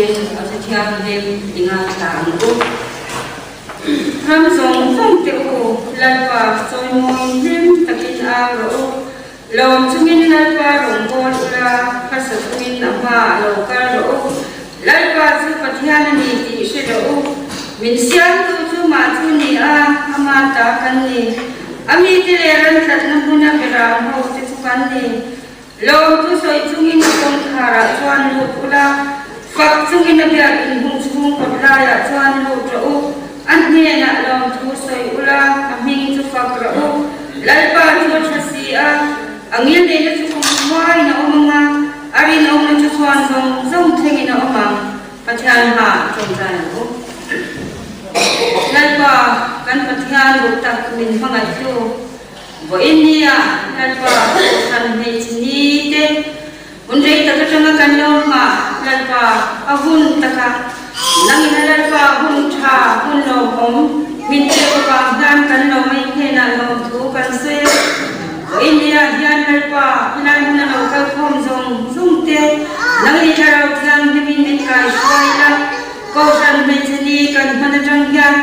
chungin a thu thianghlim i ngaithla ang u. Ram zawng zawng te u, Lalpa chawimawi hlim takin au rawh u. Lawm chungin Lalpa rawn bawl ula, hmasa chungin a hmaah lo kal rawh u. Lalpa chu Pathian a ni tih hre rawh u. Min siamtu chu mah chu ni a, ama ta kan ni. A mite leh ran tlatna hmuna beram ho te chu kan ni. Lawm chu sawi chungin a kawngkharah chuan lut ula, fak chungin a biakin hung chhung kawt laiah chuan lut rawh u. A hnenah lawmthu sawi ula, a hming chu fak rawh u. Lalpa chu a tha si a, a ngilneihna chu kum hnuaiin a awm ang a, a rinawmna chu chhuan zawng zawng thlengin a awm ang. Pathian hma tawngtai ang u. Lalpa, kan Pathian duh tak min hmangaih chu vawiin nia Lalpa kohhran hmeichhe ni te Hun rei tak atanga kan lo nghah Lalpa a hun taka nangin a Lalpa hun tha hun lawmawm min pek avang hian kan lo mai hnenah lawmthu kan sawi a. Vawiin nia hian Lalpa helai hmun a lo kalkhawm zawng zawng te nangin i thlarau thianghlimin min kaihruai ila Kohhran hmeichhe ni kan hman atang hian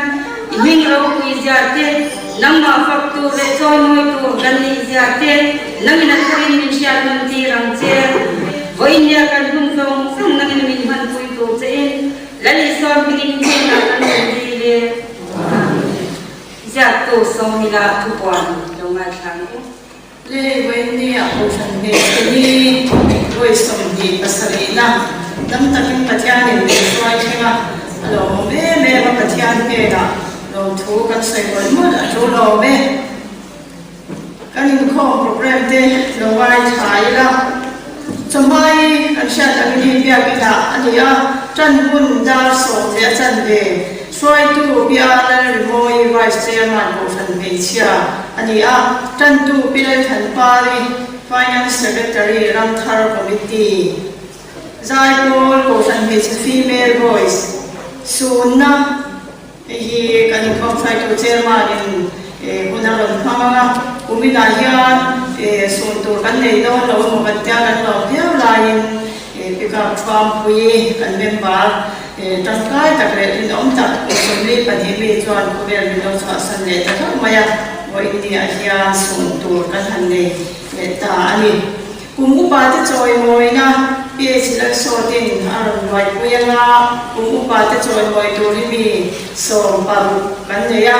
i hming ropui zia te, nangmah fak tur leh chawimawi tur kan nih zia te nangin a tharin min hriat nawn tir ang che. Vawiin nia kan hun zawng zawng nangin min hmanpui tur che in Lal Isua hmingin hnenah kan rawn dil e. Amen. Ziaktu Sawmila thupuan lo ngaithla ang u. Le Vawiinni a Kohhran hmeichhe ni vawi 27 na dam takin Pathianin min hruai thleng a, a lawmawm em em a, Pathian hnenah lawmthu kan sawi mawlh mawlh a tul awm e. Kan inkhawm program te lo ngaithla ila, chawhmai kan hriat angin hei biakinah a ni a, tan hun dar sawm leh a chanve. Hruaitu Pi A Lalrimawi Vice Chairman Kohhran Hmeichhia a ni a, tantu Pi Lalthanpari Finance Secretary Ramthar Committee, Zaipawl Kohhran Hmeichhe Female Voice, Sunna hei hi kan inkhawm hruaitu Chairman in hun a rawn hmang ang a, kuminah hian sun tur kan nei dawn lo emaw kan tia kan lawm viau laiin Pickup Thuampui kan member Tangkai tak leh rinawm tak kum 42 mi chuan khawvel min lo chhuahsan leh ta hlauh mai a, vawiin ni ah hian sum tur kan han nei leh ta a ni. Kum upa te chawimawina PH Lalsawtin a rawn buaipui anga kum upa te chawimawi tur hi mi 16 kan nei a.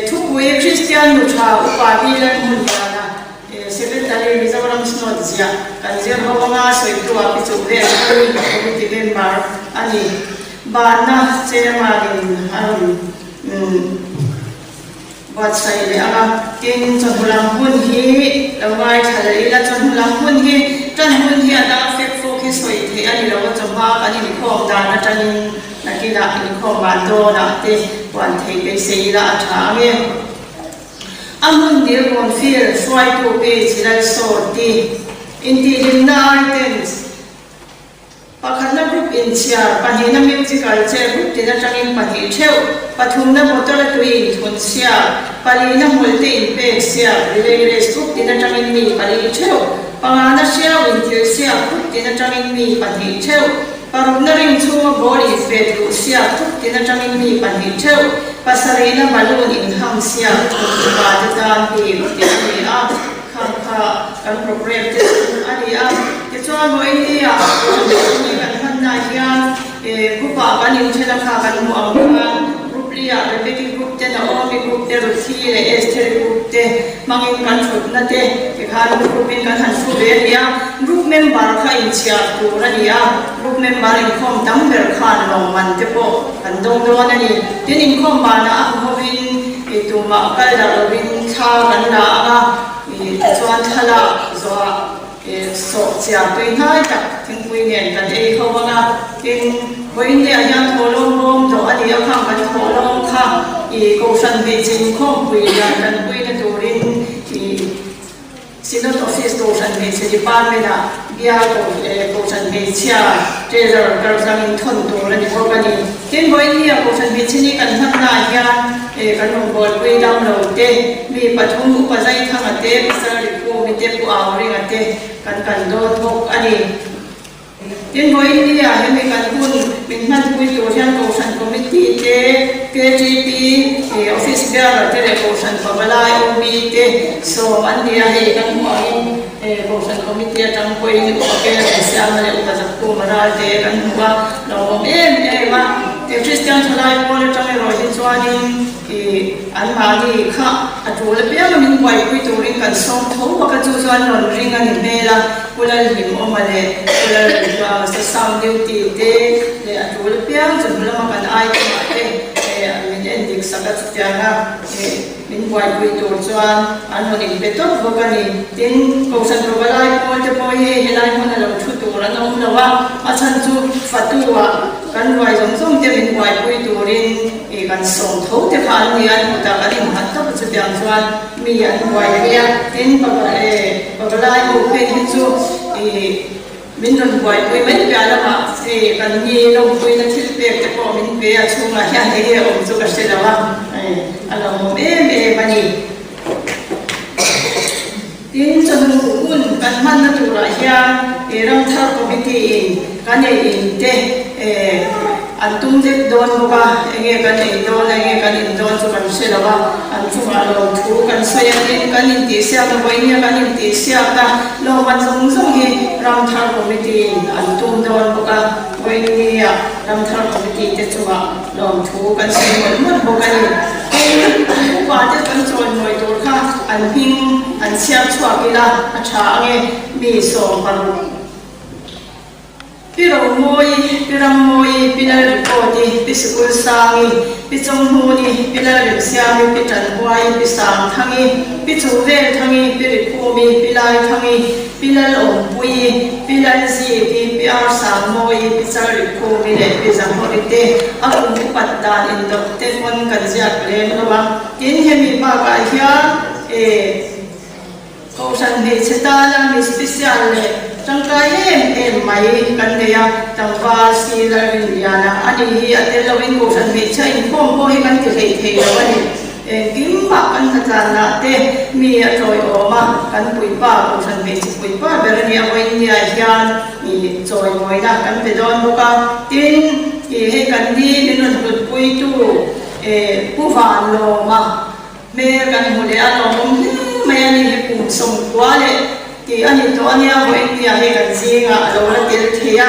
Thupui Kristian nu tha upa hi Lalhmun Liana, Secretary Mizoram Synod ziah kan zir ho anga sawitu-ah pi chu vel Home Committee member a ni. Banna Chairman-in a rawn buatsaih leh ang a, tin chawhnu lam hun hi lo ngaithla leh ila, chawhnu lam hun hi tan hun hi a dang fek fawk hi sawi theih a ni lo a, chawhma kan inkhawm dan atangin Nakinah inkhawm van dawnah te huan thei beisei ila a tha ang e. A hmun dil kawn fir hruaitu page Lalsawti intihhlimna items pakhatna group inchhiar pahnihna musical chair group tin atangin pahnih theuh pathumna motor a tui inthun siak palina hmawlhte inpek siak relay race group tin atangin mi pali theuh pangana hriau inthil siak group tin atangin mi pahnih theuh Parukna ring chhunga ball in pet luh siak thuk tin atangin mi pahnih theuh, pasarihna balloon in ham siak thuk upa te tan bik tih a ni a, khang kha kan program te chu a ni a. Tichuan vawiin ni ah ni kan hmanna hian group ah kan inthen a kha kan hmuh ang khan group li ah Rebecca group te, Naomi group te, Ruthi leh Estheri group te hmangin kan thutna te tikhan group in kan han thu ve a ni a. Group member kha inchhiar tur a ni a, group member inkhawm tam ber khan lawmman te pawh kan dawng dawn a ni. Tin, inkhawm banah a huhovin tumah kal darh lovin thla kan la ang a, tichuan thlalak zawhah sawh chiar tui hnai tak thingpui nen kan ei ho ang a. Tin, vawiin leh ah hian thawhlawm bawm dawh a ni a, khang kan thawhlawm kha Kohhran hmeichhe inkhawmpui lian kan puina turin Synod Office Kohhran Hmeichhe Department ah Bial Kohhran Hmeichhia Treasurer kaltlangin thawn tur a ni bawk a ni. Tin, vawiin Kohhran Hmeichhe ni kan hmanna ah hian kan rawngbawlpui dam lo te, mi pathum Upa Zaithanga te, Pu Sarlikhumi te, Pu Auringa te kan kan dawn bawk a ni. Tin, vawiin ni ah hemi kan hun min hmanpui tur hian Kohhran Committee te, KTP Office Bearer te leh Kohhran Pavalai OB te sawm an ni a, hei kan hmuh angin Kohhran Committee atang pawhin Upa Kel Remsiama leh Upa Zakkhuma Ralte kan hmu a, lawmawm em em a. Kristian Thalai Pawl atang erawh hi chuanin anmahni kha a tul apianga min buaipui turin kan sawm tho bawk a, chu chuan rawn ring a ni hmel a, Pu Lalhlimawma leh Pu Lalrinhlua Sound Duty te leh a tul apiang chu hnu lama kan item-ah te min endik sak a, chutianga min buaipui tur chuan an rawn inpe tawp bawk a ni. Tin, Kohhran Pavalai pawl te pawh hi helai hmuna lo thu tur an awm lo a, a chhan chu Fatu-ah kan ruai zawng zawng te min buaipui turin kan sawm tho te kha an ni a, an kutah kan innghat tawp a, chutiang chuan mi an buaipui a. Tin, Pavalai ho phei hi chu Min rawn buaipui mai piah lamah hei kan ni lawmpuina thil pek te pawh min pe a, chhungah hian eng nge awm chu ka hre lo a, a lawmawm em em a ni. Tin, chawhnu hun kan hmanna turah hian Ramthar Committee in kan ei in te an tum vek dawn bawk a, eng nge kan ei dawn a, eng nge kan in dawn chu kan hre lo a, an chungah lawmthu kan sawi a, tin kan intihsiak a, vawinia kan intihsiak a. Lawmman zawng zawng hi Ramthar Committee in an tum dawn bawk a, vawinia Ramthar Committee te chungah lawmthu kan sawi mawlh mawlh bawk a ni. Tin, upa te kan chawimawi tur kha an hming an chhiar chhuak ila a tha ange, mi 16. Pi Romawi, Pi Rammawi, Pi Lalrikawti, Pi Sikulsangi, Pi Chawnghuni, Pi Lalremsiami, Pi Tanhuai, Pi Sangthangi, Pi Chuhvelthangi, Pi Rikhumi, Pi Laithangi, Pi Lalawmpuii, Pi Lalziki, Pi Arsangmawi, Pi Chalrikhumi leh Pi Zahmawri te a kum upat dan indawp te pawn kan ziak lem lo a. Tin, hemi bakah hian e. Kohhran hmeichhe tana mi special leh tangkai em em mai kan nei a, tlangval si Lalrinliana a ni hi a tel loin Kohhran hmeichhia inkhawm pawh hi kan ti hlei thei lo a ni. Engkimah kan hnatlannah te mi a tawiawm a, kan puipa, Kohhran hmeichhe puipa ber a ni a, vawiinniah hian i chawimawina kan pe dawn bawk a. Tin, i hei kan ni min rawn hlutpuitu Pu Vanlawma, Hmel kan hmu leh a lawmawm hle mai a ni hi kum 90 leh tih a ni tawh a nia vawiin nia hei kan zingah a lo la tel thei a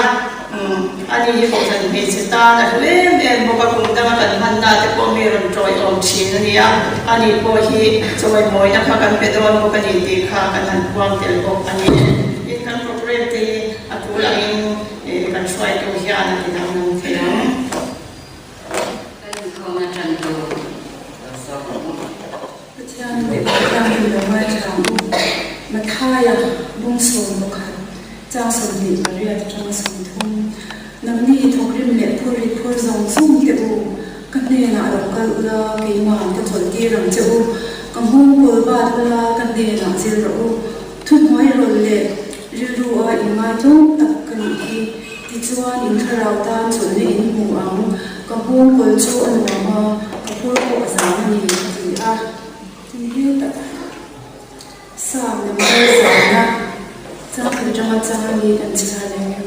umm a ni hi kohhran hmeichhe tan a hlu em em bawk a kum danga kan hmanna te pawh mi rawn tawiawm thin a nia a ni pawh hi chawimawina kha kan pe dawn bawk a ni tih kha kan han puang tel bawk a ni. Tin kan program te hi a tul angin kan hruaitu hian a ti danglam thei ang. Kan inkhawmna tantu lo zawk ang u. Pathian leh Pathian in lo ngaithla ang u. Mathaia bung 11, chang 28 atanga 30, Nangni thawkrim leh phurrit phur zawng zawng te u, ka hnenah lo kal ula, keimah ka chawlhtir ang che u. Ka nghawng kawl bat ula, ka hnenah zir rawh u. Thuhnuai rawlh leh rilru a inngaitawng tak ka nih hi. Tichuan, in thlarau tan chawlhna in hmu ang, ka nghawng kawl chu a nuam a, ka phur pawh a zang a ni, a ti a. Tin hetah Psalm number zana chang khat atanga chang a ni kan chhiar leh.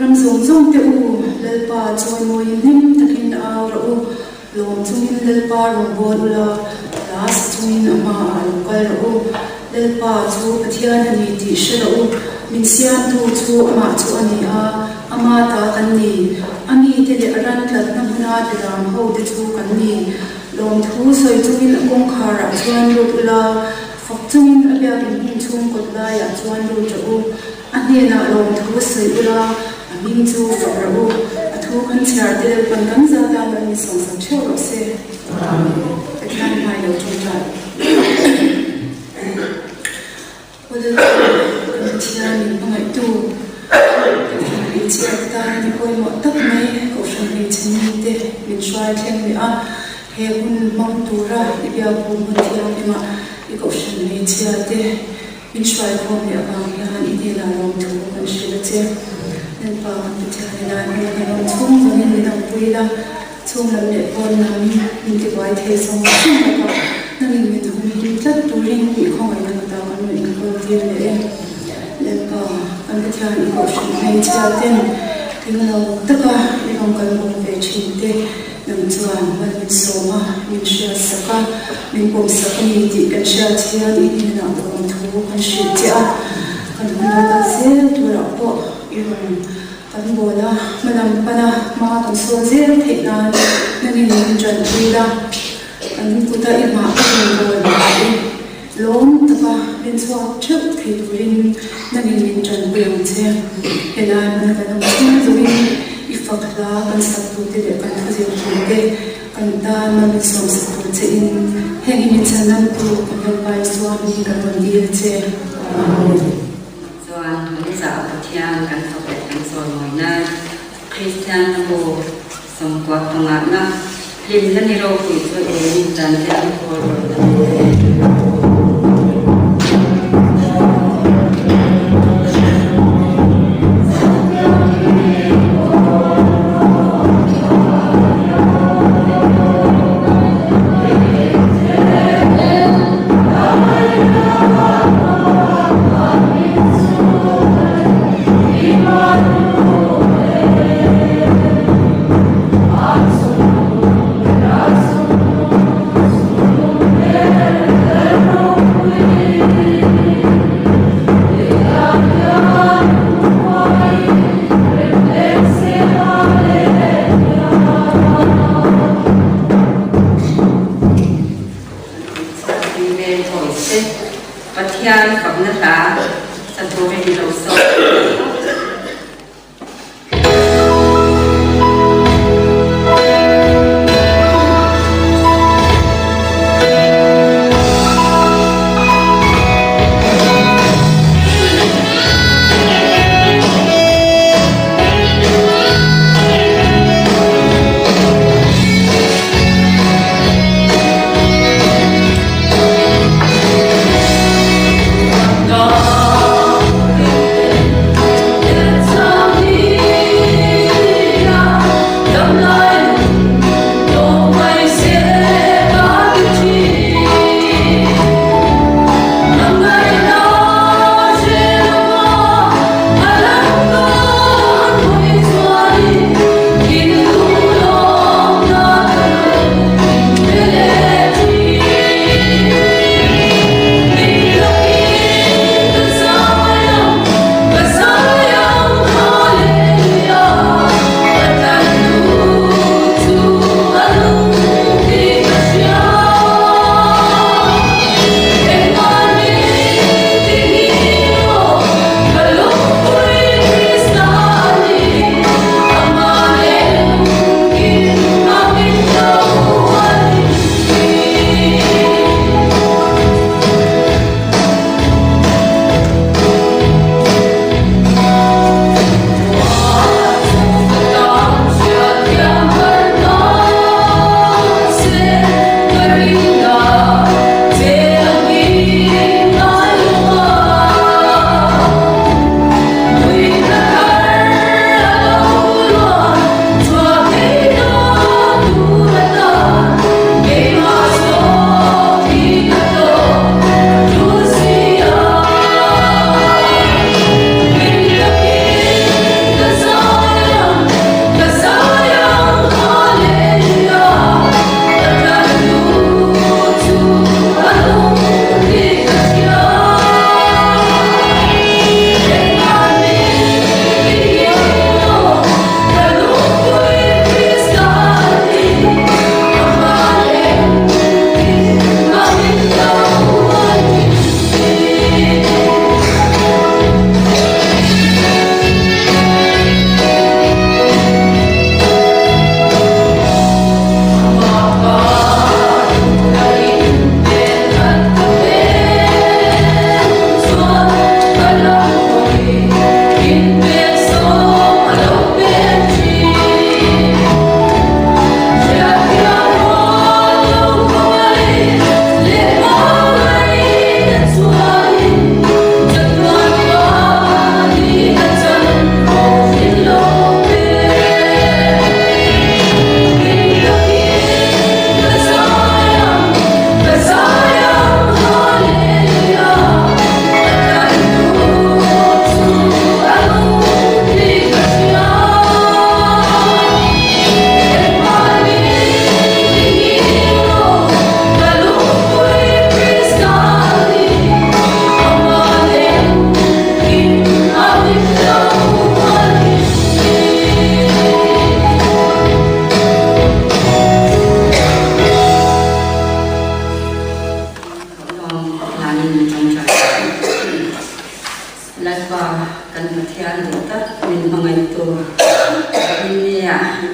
Ram zawng zawng te u, Lalpa chawimawiin hlim takin au rawh u, lawm chungin Lalpa rawn bawl ula, hla sa chungin a hmaah lo kal rawh u. Lalpa chu Pathian a ni tih hre rawh u, min siamtu chu amah chu a ni a, ama ta kan ni. A mite leh a ran tlatna hmuna tiram ho te chu kan ni. Lawmthu sawi chungin a kawngkharah chuan lut ula, fak chungin a biakin hmun chhung kawt laiah chuan lut rawh u. A hnenah lawmthu sawi ula, a hming chu fak rawh u. A thu kan chhiar te Lalpan kan zat a, Lal min sawmsak theuh rawh se. Pathian hmai lo tawngtai. Aw Lalpa, kan Pathian min hmangaihtu, Kohhran hmeichhia te tan ni pawimawh tak mai, Kohhran hmeichhe mite min hruai thleng leh a, he hun hmang tura i biakbu hmun thianghlimah i Kohhran hmeichhia te Min hruaikhawm leh avang hian i hnenah lawmthu kan hrilh a che. Lalpa kan Pathian i lai hmun kan awm chhung zawngin min awmpui la, chhung lam leh pawn lam min tibuai thei zawng zawng bawk a, nangin min humhim tlat turin i khawngaihna ka ta kan rawn inkawl tir leh e. Lalpa kan Pathian. Pathian i kohhran hmeichhia ten tling lo taka i rawn kal bawk ve thin te nang chuan mal min sawm a, min hriat sak a, min pawm sak a ni tih kan hriat hian i hnenah lawm thu kan hrilh che a, kan hun lo kal zel turah pawh i rawn kan bawl a, hma lam pana hma kan sawn zel theih nan nangin min tanpui la, kan kuta i hmah ka rawn bawl hna i lawm taka min chhuak theuh thei turin nangin min tanpui ang che. Helai hmuna kan awm chhung zawngin i fak hla kan sak tute leh kan thuzir tute kan tan mal min sawm sak tur che in heng hi min chhan namtu kan Lalpa Isua hmingin kan rawn dil che. Amen. Chuan kan zah Pathian kan fak leh kan chawimawi nan Kristian hnambu sawmkua pangahna hlimna ni ropui chu eng dan te an kawl rawn a ni e.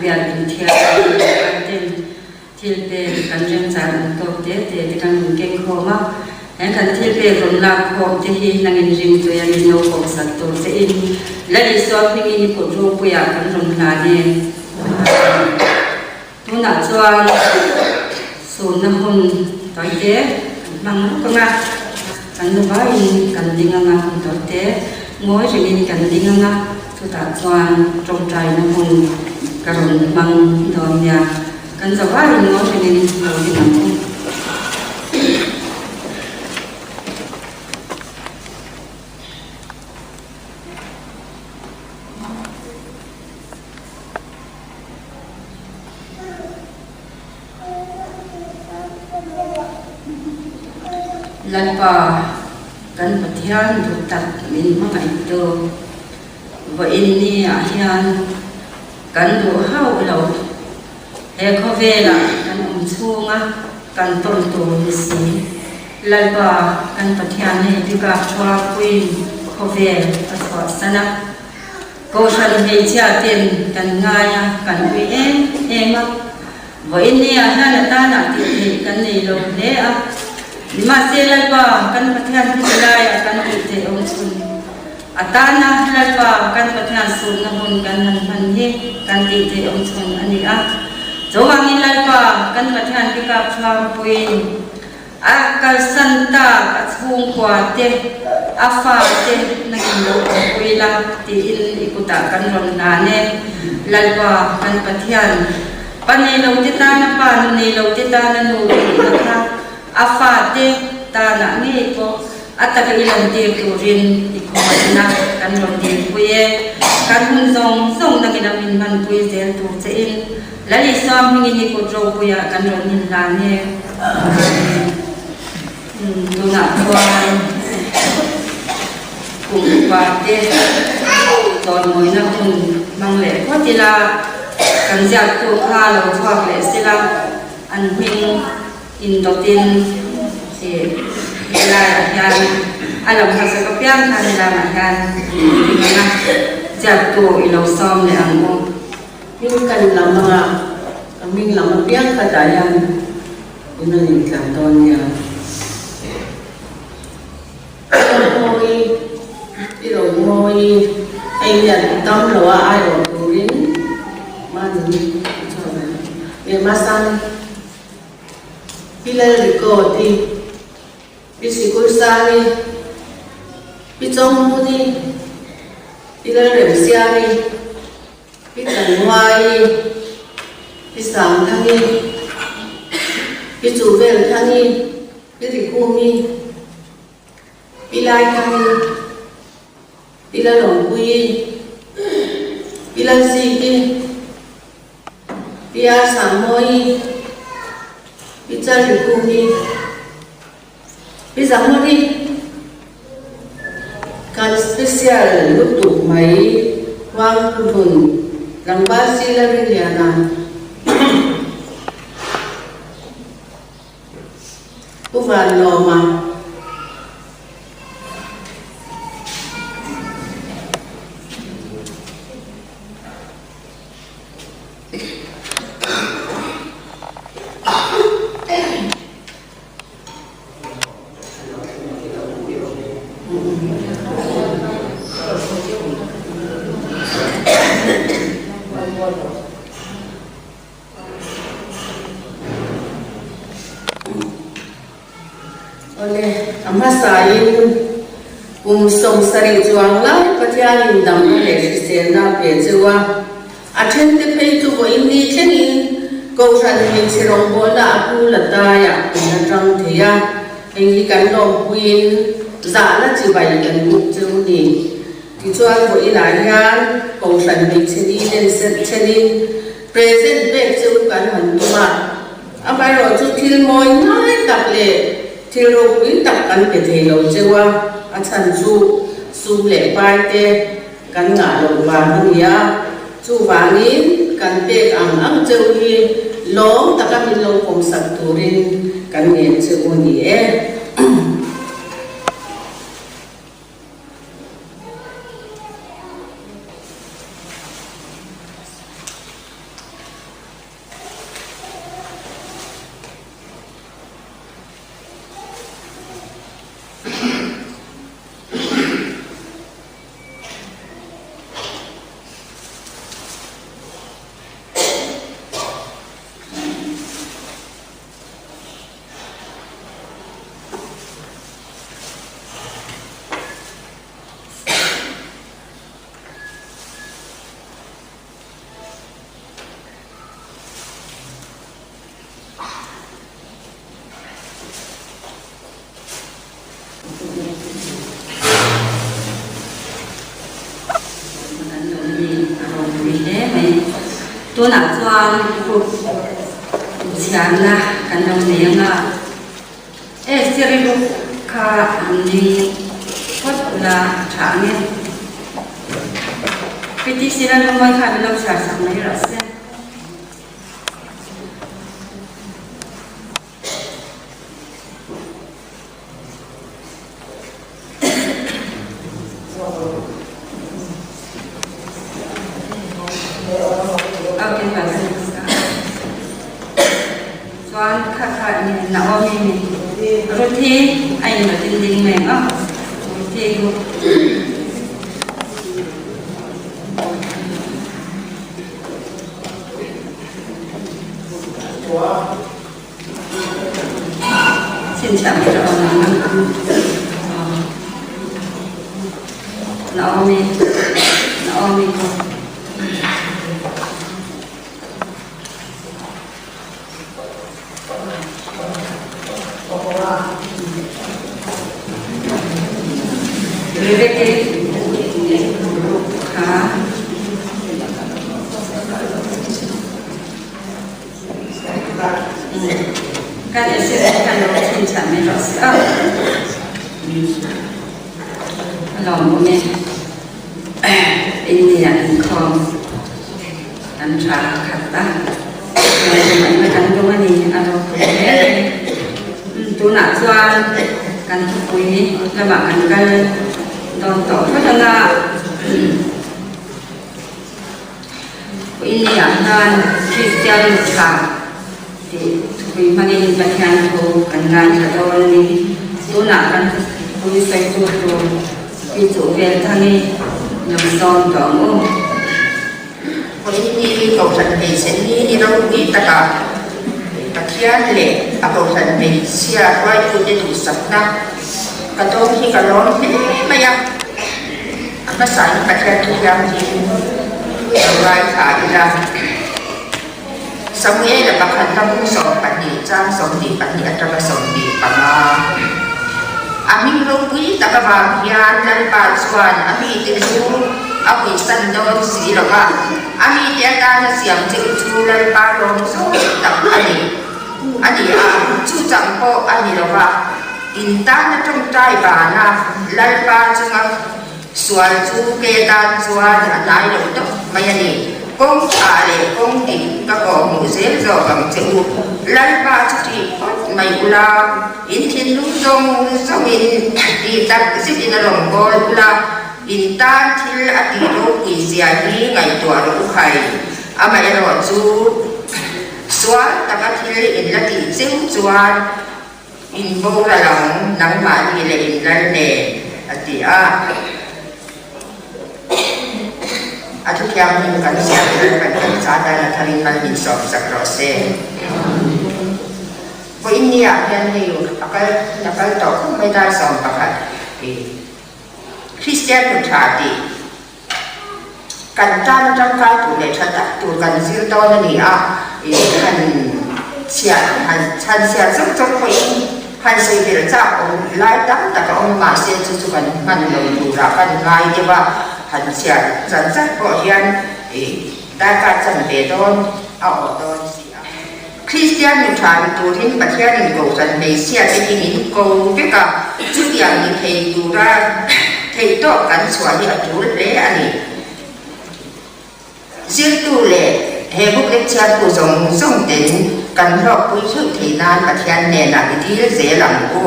biak in thiam kan ten thil pek kan remchan ang tawk te te te kan rawn keng khawm a, he kan thil pek rawn lak khawm te hi nangin ring tui a min lo kawm sak tur che in Lal Isua hmingin i kut ropuiah kan rawn hlan e. Tunah chuan sunna hun tawite kan hmang rawk ang a, kan nuvaiin kan ding ang a, hun tawite ngawi rengin kan ding ang a, chutah chuan tawngtaina hun ka rawn hmang dawn nia, kan zavaiin ngawi rengin lo ding ang u. Lalpa kan Pathian duh tak min hmangaihtu vawiin ni ah hian kan duh hauh lo. He khawvelah kan awm chhunga kan tawn tur ni si. Lalpa kan Pathian hei bikah thuapuiin khawvel a chhuahsan a. Kohhran hmeichhia ten kan ngai a, kan ui em em a. Vawiin nia hian a tanah tih theih kan nei lo hle a. Nimahse Lalpa kan Pathian hmasa laiah kan tih theih awm chhun. A tana Lalpa kan Pathian suhna hun kan han hman hi kan tih theih awm chhun a ni a. Chuvangin Lalpa kan Pathian bikak thuampuiin A kalsan tak a chhungkua te, a fa te nakin lo awmpui la tiin i kutah kan rawn hlan e. Lalpa kan Pathian, pa nei lo te tana pa, nu nei lo te tana nu i nihna kha a fa te tanah ngei pawh a taka i lantir turin i khawngaihna kan rawn dilpui e. Kan hun zawng zawng nakin a min hmanpui zel tur che in Lal Isua hmingin i kut ropuiah kan rawn inhlan e. Tunah chuan kum upa te chawnmawina hun hmang leh phawt ila, kan ziaktu kha lo chhuak leh sila, an hming indawtin helaiah hian a lo hmasak apiang khan helaiah hian in ang a, ziaktu i lo sawm leh ang u. Hming kan lam anga ka hming lam apiang kha tah hian in rawn intlar dawn nia. I rawn mawi, i rawn mawi, hei hian dam lo a aiawh turin mahni i chhuak ve ang. Nge Masang, Pi Lalrikawti, Pi Sikursani, Pi Chawngmuni, Pi Lalremsiami, Pi Tlanmuaii, Pi Sangthangi, Pi Chuhvelthangi, Pi Rikumi, Pi Laithangi, Pi Lalawmpuii, Pi Lalziki, Pi Arsangmawii, Pi Chalrikumi, Pi Zangmawii. Kan special lutuk mai Huang Pu Hlun tlangval Sila Rinliana Pu Vanlawma. Awle, a hmasain kum 70 chuang lai Pathianin damna leh hriselna a pe cheu a, a thente phei chu vawiin ni thlengin Kohhran hmeichhe rawngbawlna a pu la taiah kan la tang thei a, hei hi kan lawmpuiin zahna chibai kan buk cheu ni. Tichuan vawiinah hian Kohhran hmeichhe ni nen chenin present pek cheu kan han tum a, amaherawh chu thil mawi ngai tak leh thil ropui tak kan pe thei lo cheu a, a chhan chu sum leh pai te kan ngah loh vang a ni a, chuvangin kan pek ang ang cheu hi lawm taka min lo pawmsak turin kan ngen che u ni e. Tunah chuan group chhiarna kan lo nei ang a, Esther-i group kha an ning phawt ula a tha ang e. PTC Lallumawi kha min lo chhiar sak mai rawh se. Chuan kha kha in Naomi min Ruthi a in lo din ding mai ang a Ruthi chu Chhinchhiah mai rawh ang Naomi Naomi chu Rebecca kha Kan SSC khan lo chhinchhiah mai rawh se a. A lawmawm e. India inkhawm kan tha khat a. Ngaihtuahna kan dawng a ni a ropui hle mai. Tunah chuan kan thupui lamah kan kal dawn tawh phawt ang a. India hian Kristian nu tha tih thupui hmangin Pathian thu kan ngaithla dawn a ni. Tunah kan thupui sawitu tur pi chuh vel thang i lo sawm tawh ang u. Vawiin hi Kohhran hmeichhe ni ni ropui takah Pathian leh a Kohhran hmeichhia hruaitute duhsakna ka dawng hi ka lawm hle mai a. A hmasain Pathian thu thianghlim lo ngaithla ila. Samuela pakhat hla bung 12 chang 22 atanga 25. A hming ropui tak avang hian Lalpa chuan a mite chu a puihsan dawn si lo va, a mite atana siam cheu chu Lalpa lawm zawk tak a ni a ni a, chu chang pawh a ni lo va. In tana tawngtai vana Lalpa chunga sual chu ke tan chuan a hnai lo tawp mai a ni. Kawng tha leh kawng dik ka kawh hmuh zel zawk ang che u. Lalpa chu ṭih phawt mai ula, in thinlung zawng zawngin tih tak zetin a rawn kawl ula, in tan thil a tih ropui zia hi ngaihtuah rawh u khai. Amaherawhchu, sual taka thil in la tih cheu chuan, In boral ang, nangmahni leh in lal nen, a ti a. A thu thianghlim kan ziah tel kan kan cha dan a tharin mal min sawm sak rawh se. Vawiin ni ah hian hei a kal a kal tawh khawp mai dar 11 Kristian nu tha tih Kan tan atangkai tur leh tha tak tur kan zir dawn a ni a, han chhiar han chhan chhiar chauh chauh pawhin han sawi belh chak awm lai tam tak a awm a, mahse chu chu kan hman lo turah kan ngai deuh a, han chhiar chan chat pawh hian darkar chan ve dawn a awh dawn si a. Kristian nu tha ni turin Pathianin kohhran hmeichhia te hi min ko vek a, chutiang ni thei tura theihtawp kan chhuah hi a tul hle a ni. Zirtu leh he booklet chhiartu zawng zawng ten kan hlawkpui theuh thei nan Pathian hnenah i dil zel ang u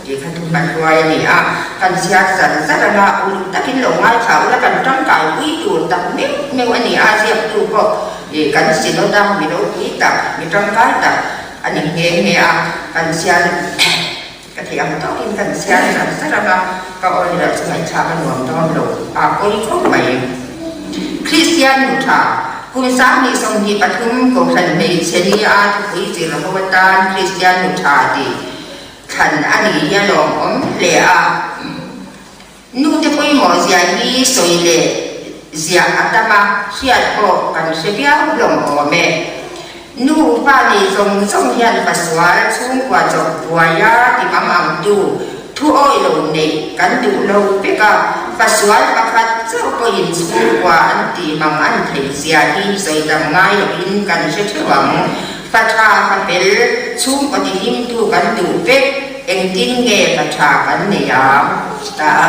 tih kha thu hmanhruai a ni a, kan chhiar zar zar anga uluk takin lo ngaithla ula kan tangkaipui tur tak meuh meuh a ni a, ziaktu pawh Ih kan synod a mi ropui tak, mi tangkai tak a ni nghe nghe a, kan chhiar ka theih ang tawkin kan chhiar zar zar ang a, ka aw ni loh chu ngaihthlak a nuam dawn lo a pawi khawp mai. Kristian nu tha, kum 2023 Kohhran hmeichhe ni a thupui zir ho atan Kristian nu tha tih thlan a ni hi a lawmawm hle a. Nu te pawimawh zia hi sawi leh ziah a tam a, hriat pawh kan hre viau hlawm awm e. Nu pa nei zawng zawng hian pasual chhungkua chawp buai a ti mang ang tu. Thu awih lo neih kan duh lo vek a, pasual pakhat chauh pawhin chhungkua an tih mang an theih zia hi sawi tam ngai loin kan hre theuh ang. Fa tha fa fel chhungkaw tihlimtu kan duh vek, engtin nge fa tha kan nei ang? Ta a.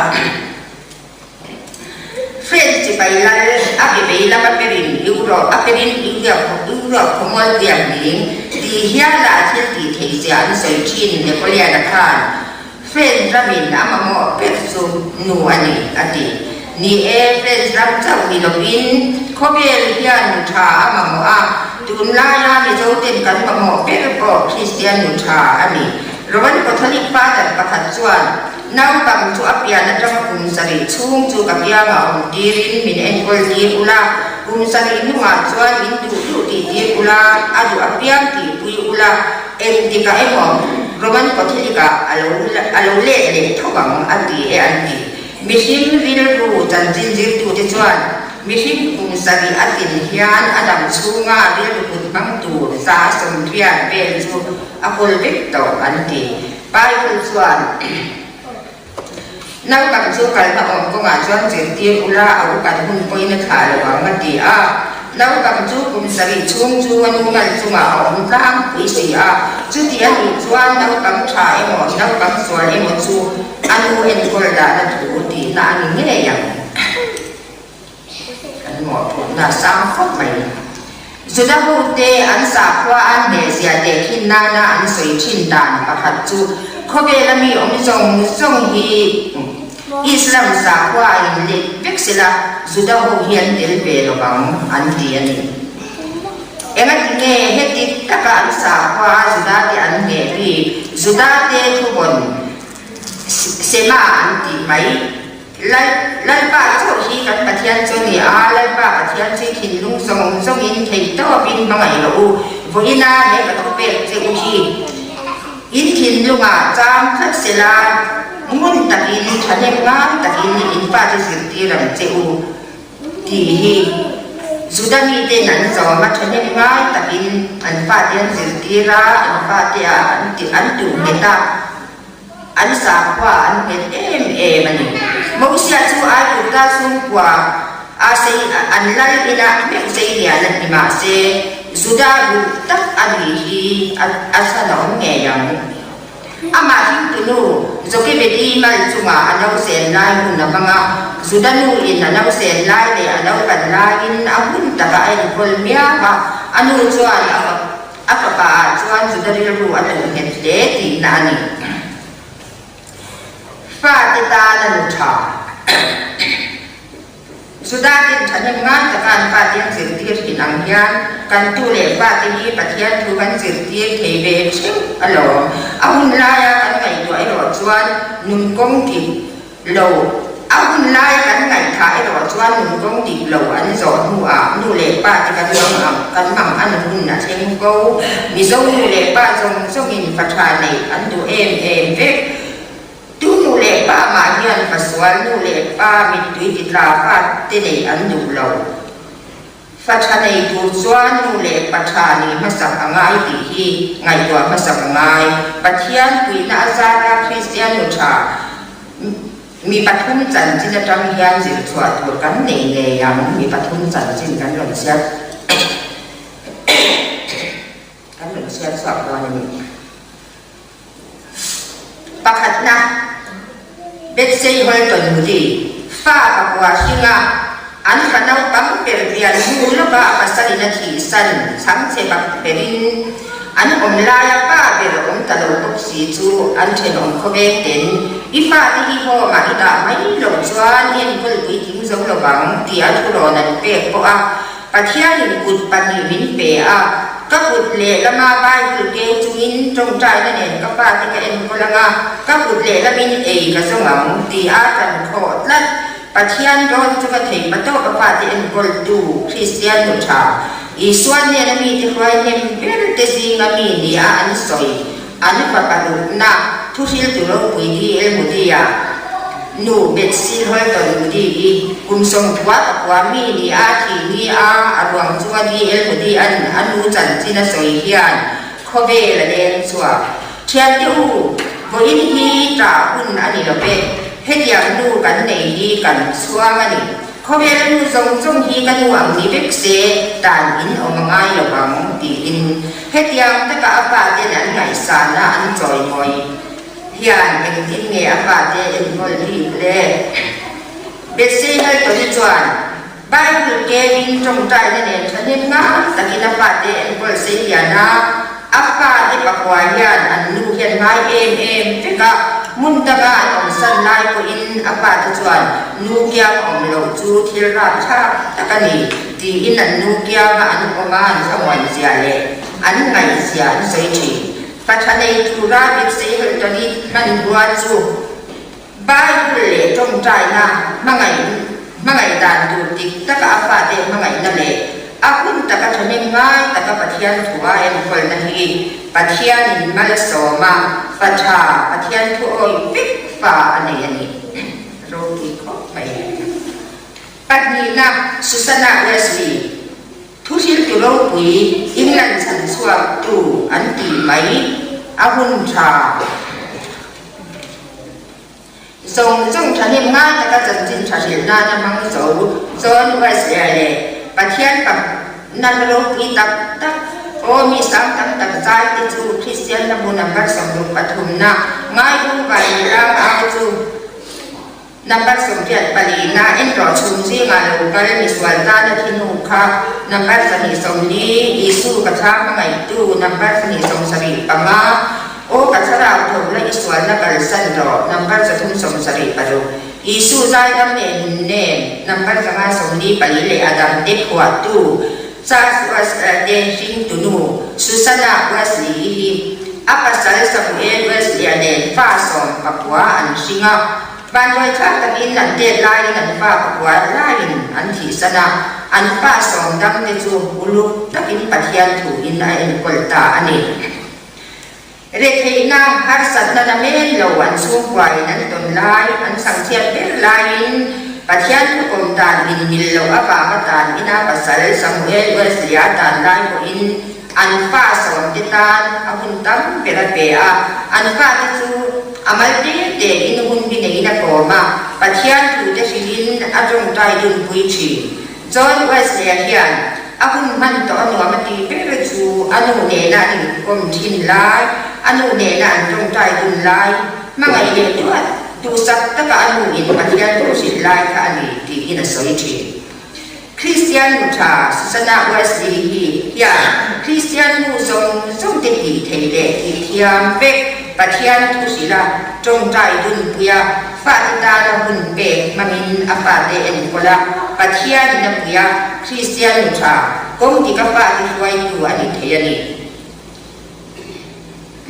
French sipai lal a be vei lam a perin Europe a perin Europe Europe khawmual biak ning tih hiala a thil tih theih zia an sawi thin Napoleon-a khan French ramin a mamawh ber chu nu a ni a ti. Ni e, French ram chauh ni lovin khawvel hian nu tha a mamawh a, tunlaia Mizoten kan mamawh ber pawh Kristian nu tha a ni. Roman Catholic Father pakhat chuan Naupang chu a pian atanga kum sarih chhung chu ka biangah awm tirin min enkawl tir ula, kum sarih hnungah chuan min duh duh tih tir ula, a duh apiang tihpui ula, engtikah emaw Roman Catholic-ah a lo a lo let leh tho ang a ti e an ti. Mihring rilru chanchin zirtute chuan mihring kum sarih a tlin hian a dam chhunga rilru kut hmang tur 180 vel chu a kawl vek tawh an ti. Bible chuan, Naupang chu kalna awm kawngah chuan zirtir ula a upat hun pawhin a thlah lo ang a ti a. Naupang chu kum sarih chhung chu a nu mal chungah a awm tlangpui si a. Chuti a nih chuan naupang tha emaw naupang sual emaw chu a nu enkawl dahna thu tihna a ni ngei ang. Kan mawhphurhna a sang khawp mai. Juda hote an sakhua an hnehzia teh khin nana an sawi thin dan pakhat chu khawvela mi awm zawng zawng hi Islam sakhua a inlet vek sela Juda ho hi an tel ve lo vang an ti a ni. Engati nge heti taka an sakhua a Juda te an hneh bik? Juda te thuvawn Sema an tih mai. Lal, Lalpa chauh hi kan Pathian chu a ni a, Lalpa Pathian chu i thinlung zawng zawngin thei tawpin hmangaih rawh u. Vawiina he ka thupek che u hi in thinlungah chang tlat sela, ngun takin, thahnem ngai takin in fate zirtir ang che u tih hi Juda miten an zawm a, thahnem ngai takin an fate an zirtir a, an fate ah an tuh nghet a. An sakhua an nghet em em a ni. Mosia chu Aigupta chhungkua a sei an lal inah meuh sei lian a ni mahse Juda duh tak a nih hi a chhan a awm ngei ang. Amah hringtunu Jokebedi mal chungah a nausen lai hun a hmang a, Juda nu in a nausen lai leh a naupan laiin a hun takah a enkawl miau a, a nu chuan a A fapa ah chuan Juda rilru a tuh nghet hle tihna a ni. Fate tan a nu tha. Juda ten thahnem ngai taka an fate an zirtir thin ang hian kan tu leh fate hi Pathian thu kan zirtir thei ve theuh alawm. A hun laia kan ngaihtuah erawh chuan nun kawng dik Lo, a hun lai kan ngaihthah erawh chuan nun kawng dik lo an zawh hnuah nu leh pa te kan mang ang, kan mang an hun a thleng fo. Mizo nu leh pa zawng zawngin fa tha neih an duh em em vek. Tu nu leh pa mah hian fa sual nu leh pa mittui titla fa te neih an duh lo. Fa tha nei tur chuan nu leh pa tha nih hmasak a ngai tih hi ngaihtuah hmasak a ngai. Pathian puihna a zara Kristian nu tha mi pathum chanchin atang hian zir chhuah tur kan nei ngei ang. Mi pathum chanchin kan rawn chhiat kan rawn chhiat chhuak dawn a ni. Pakhatna, Betsei Holton Moody, fa pakua hringa an fa naupang ber pian hnu lawka a pasalin a thihsan chhangchhe bak berin an awm laia pa ber awm ta lo bawk si chu an thenawm khawveng ten i fate hi home-ah i dah mai loh chuan i enkawl puitling zo lovang tia thurawn an pek pawh a Pathianin kut pahnih min pe a, ka kut lehlama Bible keu chungin tawngtaina nen ka fate ka enkawl ang a, ka kut lehlamin ei ka zawng ang ti a tan khawh tlat. Pathian rawn chu ka thei patawp a fate enkawltu Kristian nu tha, Isua hnena mite hruai hnem ber te zinga mi nia an sawi. An fapa duhna thuhriltu ropui DL Moody-a nu Betsy Holton Moody-i kum sawmthua pakua mi ni a thih ni a a ruang chunga DL Moody-a'n a nu chanchin a sawi hian khawvel a leng chhuak. Thiante u! Vawiin hi ṭah hun a ni lo ve, hetiang nu kan nei hi kan chhuang a ni. Khawvela nu zawng zawng hi ka nu ang ni vek se, tan in awm a ngai lo ang, tiin hetiang taka a faten an ngaihsana an chawimawi hian engtin nge a fate enkawl bik le? Betsy Heltoni chuan Bible kengin tawngtaina nen thahnem ngai takin a fate enkawl seilian a, a fate pakua hian an nu hian ngai em em vek a, hmun danga an awmsan lai pawhin a fate chuan nu kiang awm loh chu thil rapthlak tak a ni tiin an nu kianga an awm a an thlamuan zia leh an ngaihzia an sawi thin. Patha nei tura Betsy Heltoni hmanrua chu. Bible leh tawngtaina hmangaih hmangaih dan tur dik taka a fate hmangaihna leh a hun taka thahnem ngai taka Pathian thua enkawlna hi Pathianin malsawma fa tha Pathian thu awi vek fa a nei a ni. Ropui khawp mai. Pahnihna, Susanna Wesley, Thuhriltu ropui England chhan chhuak tu an tih mai a hun tha. Zawng zawng thahnem ngai taka chanchin tha hrilh nana hmang zo John Wesley leh Pathian pakna ropui tak tak aw mi sang tam tak zai te chu Kristian na bu number 63 na Ngairu Vanram au chu Number 84 na enrawh chhum zingah lo kal misual tana thi hnu kha Number 240 Isu ka thla hmangaihtu Number 275 Aw ka thlarau tho la i sualna kalsan rawh Number 376 Isu zaidam leh nunnem Number 544 leh a dangte phuahtu Charles Wesley te hringtunu Susanna Wesley-i hi a pasal Samuel Wesley-a nen fa 19 an hring a. Vanduai thlak takin an tet laiin an fa pakua laiin an thihsan a, an fa sawm dangte chu uluk takin Pathian thuin a enkawl ta a ni. Retheihna, harsatna na men lo an chhungkuain an tawn lai, an chhangchhiat ber laiin Pathian thukawm dan inmil loh avanga tan ina pasal Samuel Wesley-a tan lai pawhin an fa sawmte tan a hun tam ber a pe a, an fate chu a mal te tein hun bi neiin a kawm a, Pathian thute hrilhin a tawngtai dunpui thin. John Wesley-a hian a hun hman tawh a nuam a tih ber chu a nu nena an inkawm thin lai, a nu nena an tawngtai dun lai, hmangaih leh duat duhsak taka a nu in Pathian thu hrilh lai kha a ni tiin a sawi thin. Kristian nu tha Susanna Wesley hi hian Kristian nu zawng zawng te tih thei leh tih thiam vek Pathian thu hrilh a tawngtai dunpui a, Fate tana hun pek hmangin a fate enkawl a, Pathianin a pui a, Kristian nu tha, kawng dika fate hruaitu a ni thei a ni.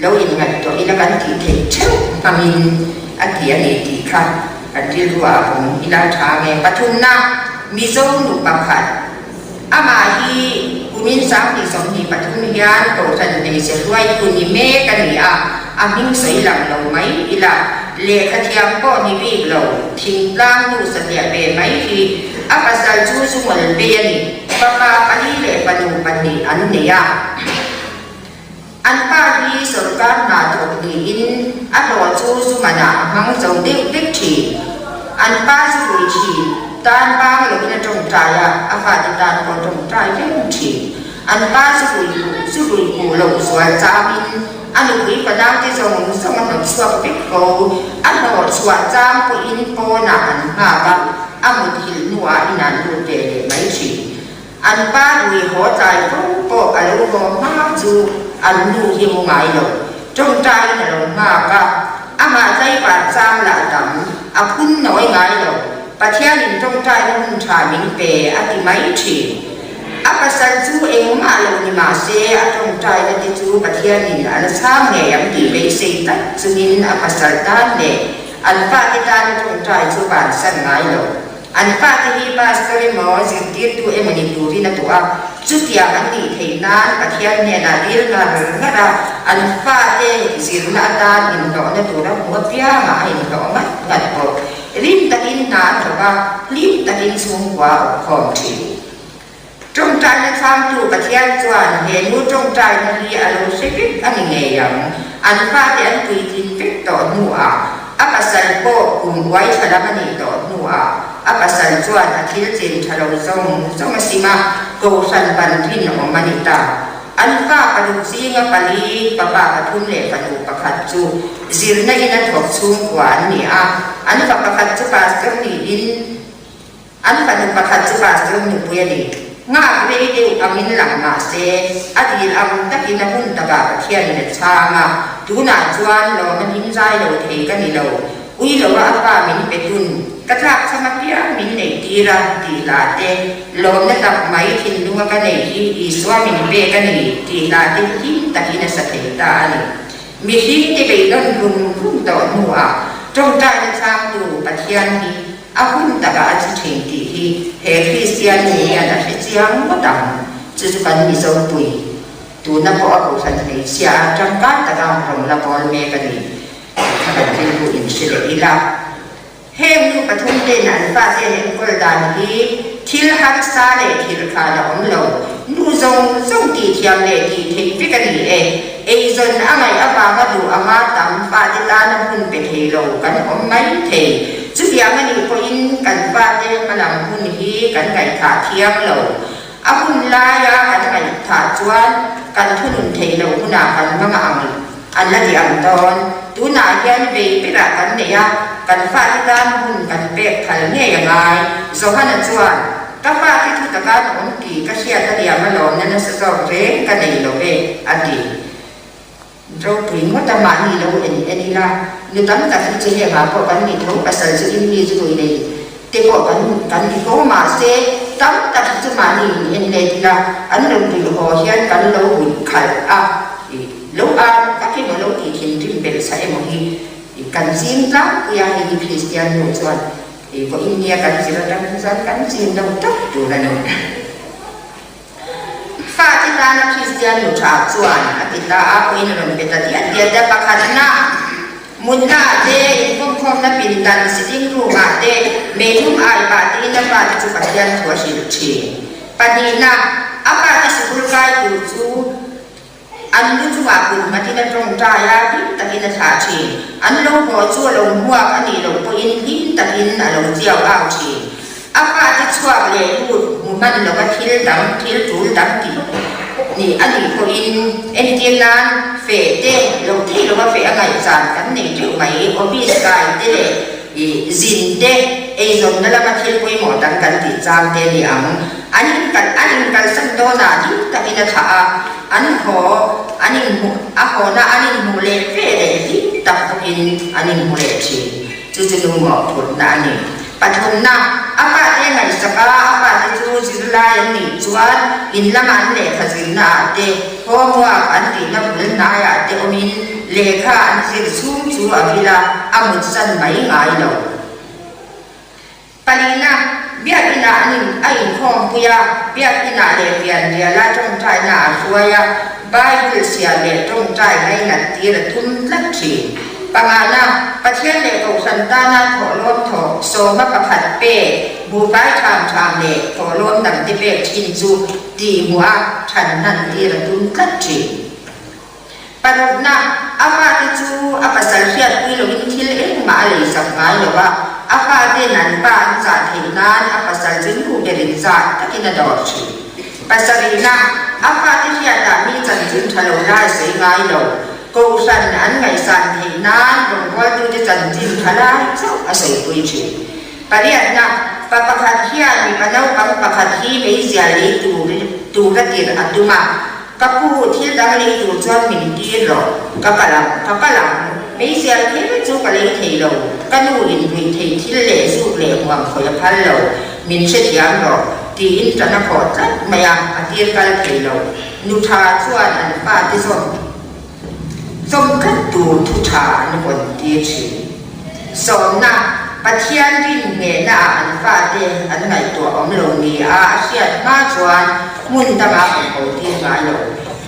Lo inngaihtuah ila kan tih theih theuh hmangin a ti a ni tih kha kan rilru ah a awm ila tha nge. Pathumna, Mizo nu pakhat, amah hi kumin 2023 hian Kohhran hmeichhe hruaitu ni mek a ni a, a hming sawi lang lo mai ila, lehkha thiam pawh ni bik lo, thingtlang nu satliah ve mai hi a pasal chu zungawl pei a ni, fapa pali leh fanu pahnih an nei a. An pa hi sawrkar hna thawk niin a hlawh chu zu manah a hmang zo deuh vek thin. An pa zu rui thin, tan bang loin a tawngtai a, a fate tan pawh a tawngtai reng thin. An pa zu rui huh, zu rui huh loh zual changin a nupui fanaute zawng zawng a hnawt chhuak vek ko. A hnawh chhuah chang pawhin pawnah an nghak a, a muthilh hnuah inah an lut ve leh mai thin. An pa rui haw tlai fo pawh a lo haw hma chu an nu hi mu ngai lo. Tawngtaiin a lo nghak a, amah tlaivar chang lah tam, a phun nawi ngai lo. Pathianin tawngtaina hun tha min pe a ti mai thin. A pasal chu engmah lo ni mah se a tawngtaina te chu Pathianin a la chhang ngei ang tih beisei tlat chungin a pasal tan leh an fate tana tawngtai chu vansan ngai lo. An fate hi pastor emaw zirtirtu emaw ni turin a duh a, chutiang an nih theih nan Pathian hnenah dil ngar ngar a, an fate zirna atan inhlawhna tur a hmuh apiangah a inhlawh ngat ngat bawk. Rim takin hna a thawk a, hlim takin chhungkua a awmkhawm thin. Ṭawngṭaina chhangtu Pathian chuan he nu ṭawngṭaina hi a lo hre vek a ni ngei ang. An fate an puitlin vek tawh hnuah, a pasal pawh kum uai ṭha lam a nih tawh hnuah, a pasal chuan a thil chin ṭha lo zawng zawng a sim a, kohhran ban rinawm a ni ta. An fa paruk zinga pali, papa pathum leh fanu pakhat chu zirna in a thawk chhungkua an ni a, an fa pakhat chu pastor niin, An fanu pakhat chu pastor nupui a ni. Nghak rei deuh angin lang mah se, a dil ang takin a hun takah Pathianin a chhang a, tunah chuan lawm a hlim zai lo thei ka ni lo. Ui loa a fa min pe tun, ka tlak chham apiang min neih tir a tih hla te, lawmna tak mai thinlunga ka neih hi Isua min pek a ni tih hla te hi hlim takin a sa thei ta a ni. Mihring te beidawn rum rum tawh hnuah tawngtaina chhangtu Pathian hi A hun takah a thi thin tih hi he Kristian nu hian a hre chiang ngawt ang. Chu chu kan Mizo pui tuna pawh a kohhran hmeichhia a tangkai taka rawn la bawl mek a ni tih kha kan rilru in hre leh ila. Heng nu pathum ten an fate an enkawl dan hi thil harsa leh thil khan a awm lo. Nu zawng zawng tih thiam leh tih theih vek a ni e. Eizawn a ngaih avanga duh anga tam fate tana hun pe thei lo kan awm mai thei. Chutiang a nih pawhin kan fate hmalam hun hi kan ngaihthah thiang lo. A hun laia kan ngaihthah chuan kan thunun thei lo hunah kan hmang ang an la ti ang dawn. Tunah hian vei berah kan nei a, kan fate tan hun kan pek phal ngei a ngai. Johana chuan, Ka fate thu taka an awm tih ka hriat a liam alawmna nasa zawk reng ka nei lo ve, a ti. Ropui ngawt a mahni lo en en ila, nu tam tak hi chu hengah pawh kan ni tho, pasal chu in mi chu rui nei te pawh kan kan ni fo mahse tam tak hi chu mahni in en let ila, an lo rui haw hian kan lo rui khalh a, lo ar tak emaw lo tih thinrim belh sa emaw hi kan zing tlangpui a, hei hi Kristian nu chuan vawiin nia kan zir atang hi chuan kan zin lo tak tur a ni. Fate tana Kristian nu tha chuan a ti ta a, pawhin a rawn pe ta diat diat a. Pakhatna, mutna ah te, inkhawmkhawmna pindan, sitting room ah te, meilum ai pah tiin a fate chu Pathian thu a hrilh thin. Pahnihna, a fate sikul kai tur chu an lu chungah kut nghatin a tawngtai a, hlim takin a thlah thin. An lo haw chu a lo hmuak a nih loh pawhin hlim takin a lo chiau au thin. A fate chhuak leh lut hmu hman lova thil dang, thil tul dang tih nih a nih pawhin entir nan feh te lo thei lova feh a ngaihzan kan nei teuh mai. Office kai te leh zin te, eizawnna lama thil pawimawh dang kan tih chang te a ni ang. An inkal an inkalsan dawnah hlim takin a thlah a, an haw an inhmuh a hawna an inhmuh leh ve leh hlim tak bawkin an inhmu leh thin. Chu chu nu mawhphurhna a ni. Pathumna, a fate ngaihsak a, a fate chu zirlai an nih chuan in lama an lehkha zirna ah te, homework an tihna bul hnai ah te awmin lehkha an zir chhung chu a vil a, a mutsan mai ngai lo. Palina, Biakinah an in a inkhawmpui a, Biakinah leh pianriala tawngtaina a hruai a, Bible chhiar leh tawngtai ngainat tir a tum tlat thin. Pangana, Pathian leh Kohhran tana thawhlawm thawh sawma pakhat pek, buhfai tham tham leh thawhlawm dangte pek thin chu tihhmuh a than hnan tir a tum tlat thin. Parukna, a fate chu a pasal hriatpui loin thil engmah a leisak ngai lo a, a fate'n an pa an zah theih nan a pasal chu nu berin zah takin a dawr thin. Pasarihna, a fate hriatah mi chanchin tha lo lai sawi ngai lo, Kohhran an ngaihsan theih nan rawngbawltute chanchin tha lai chauh a sawipui thin. Pariatna, pa pakhat hian mipa naupang pakhat hi meizial lei tur a tirh a tum a, Ka pu, thil dang lei tur chuan min tir rawh. Ka kal ang, ka kal ang. Meizial kher chu ka lei thei lo. Ka nu in ruih thei thil leh zuk leh huam khawi a phal lo. Min hrethiam rawh, tiin tan a khawh tlat mai a, a tir kal thei lo. Nu tha chuan an fate zawm zawm tlat tur thu tha an vawn tir thin. Sawmna, Pathian rin nghehna ah an fate an ngaihtuah awm lo ni a a hriat hma chuan hmun dangah awm ho tir ngai lo.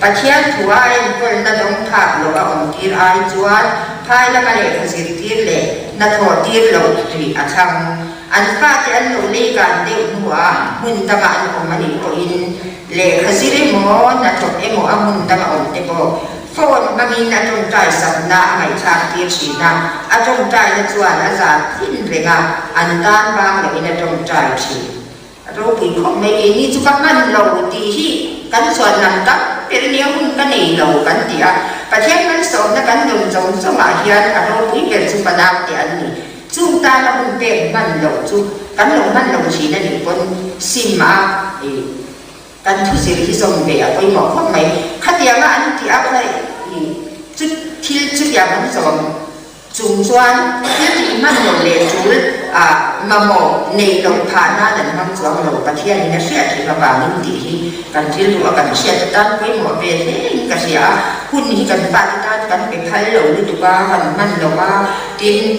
Pathian thu a enkawlna dawng phak loh a awm tir ai chuan phai lama lehkha zirtir leh hnathawh tir loh rih a thlang. An fate an lo leikan deuh hnuah hmun danga an awm a nih pawhin lehkha zir emaw, hnathawk emaw a hmun danga awm te pawh phone hmangin a tawngtai sakna a ngaihthlak tir thin a, a tawngtaina chuan a zat thin reng a, an tan bang lohin a tawngtai thin. A ropui khawp mai keini chu ka hman lo tih hi kan chuan lam tam ber nia hun ka nei lo kan ti a, Pathian malsawmna kan dawn zawng zawngah hian a ropui ber chu fanau te an ni. Chung tana hun pek hman loh chu kan lo hman lo thin a nih pawn sim a i kan thuzir hi zawm ve a pawimawh khawp mai. Khatianga an tih a kha i chu thil chutiang an zawm chung chuan thil tih hman loh leh tul a mamawh neih loh phah nan an hmang chuang lo. Pathianin a hriat reng avangin tih hi kan rilru a kan hriat atan pawimawh ve hle in ka hria a, hun hi kan fate tan kan pe phal lo lutuk a, kan hman lo a. Tin,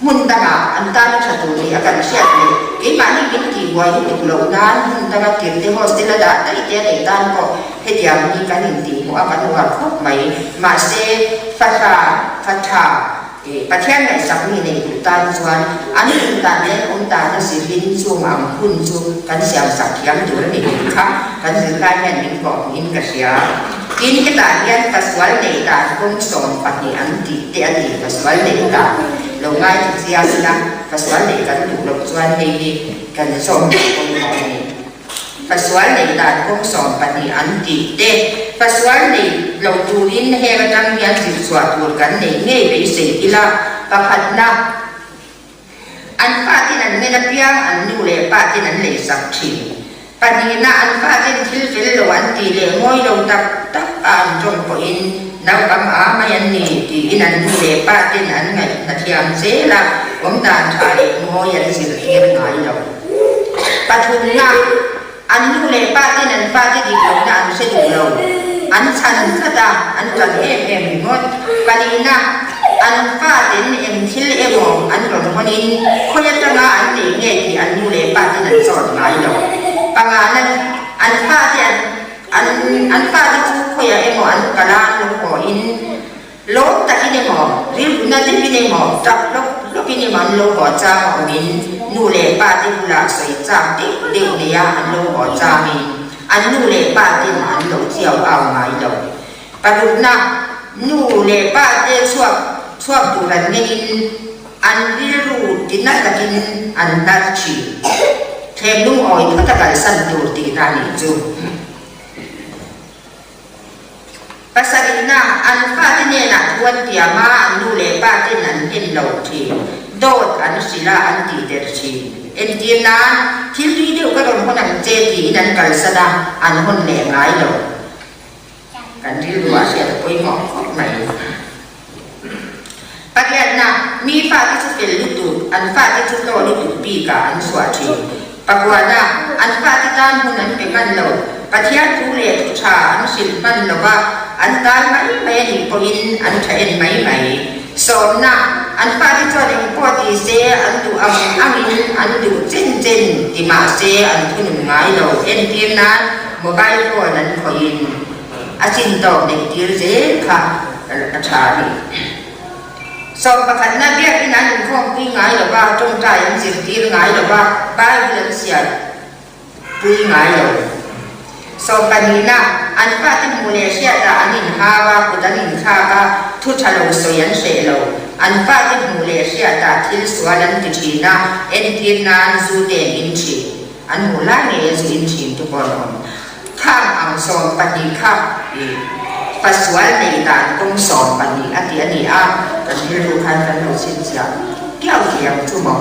hmun dangah an tana tha tur nih a kan hriat leh keimahni min tihbuai lutuk loh nan hmun danga tirte hostel a dah daih te a neih tan pawh hetiang hi kan intihhmuh a kan uar khawp mai. Mahse, fahla, fatha, Pathian ngaihsak mi nei duh tan chuan an hun dan leh an awm dan a zirlin chung ang hun chu kan siamsak thiam tur a ni tih kha kan zirlai hian min kawhhmuhin ka hria. Tin, hetah hian pasual neih dan kawng 12 an tih te a ni. Pasual neih dan lo ngai ta chiang ila, pasual neih kan duh loh chuan hei hi kan zawm loh pawimawh a ni. Pasual neih dan kawng 12 an tih te, pasual neih lo turin heng atang hian zirchhuah tur kan neih ngei beisei ila, pakhatna, An fatin an ngen apiang an nu leh patin an leisak thin. Pahnihna, an fatin thil fel lo an tih leh ngawi lo tak tak a an tawng pawhin naupang a mai an ni tiin an nu leh patin an ngaihna thiam zel a, awmdan tha leh ngawi an zirtir ngai lo. Pathumna, An nu leh pa ten an fate dik lohna an hre duh lo. An chhan tlat a, an ṭan em em ringawt. Palina, an faten eng thil emaw an rawn hawnin khawi aṭanga an neih nge tih an nu leh pa ten an zawt ngai lo. Pangana, an fate an an an fate chu khawiah emaw an kal a, an lo hawiin, Lawm takin emaw, rilruna deuhin emaw, tap lawp lawpin emaw an lo haw chang a awmin nu leh pa te bulah sawi chak deuh deuh neia an lo haw changin an nu leh pa ten an lo chiau au ngai lo. Parukna, nu leh pa te chhuak chhuak tur an ngenin an rilru tina takin an hnar thin. Thlem lungawi phawt a kalsan tur tihna a nih chu. Pasarihna, an fate hnenah thu an tiam a, an nu leh pa ten an en lo thin. Dawt an hrilh a, an tih der thin. Entir nan, thil tui deuh ka rawn hawn ang che tiin an kalsan a, an hawn leh ngai lo. Kan rilru ah hriat a pawimawh khawp mai. Pariatna, mi fate chu fel lutuk, an fate chu hlawh lutuk bikah an chhuah thin. Pakuana, an fate tan hun an pe hman lo, Pathian thu leh thu tha an hrilh hman lo va, an tal mai mai a nih pawhin an tha en mai mai. Sawmna, an fate chuan eng pawh ti se an duh ang angin an duh chen chen ti mah se an thunun ngai lo, entir nan mobile phone an khawihin. A chin tawk neih tir zel kha a tha a ni. Sawmpakhatna biakin an inkhawmpui ngai lo va, tawngtai an zirtir ngai lo va, Bible an sial pui ngai lo. Sawmpahnihna, an fate hmuh leh hriatah an inhau a, kut an inthlak a, thu tha lo sawi an hreh lo. An fate hmuh leh hriatah thil sual an ti thin a, entir nan zu te an in thin. An hmuh lai ngei a zu in thin tu pawh an awm. Khang ang 12 kha i pasual nei dan kawng 12 a ti a ni a, kan rilru khan kan lo chhinchhiah kiau thei ang chu maw?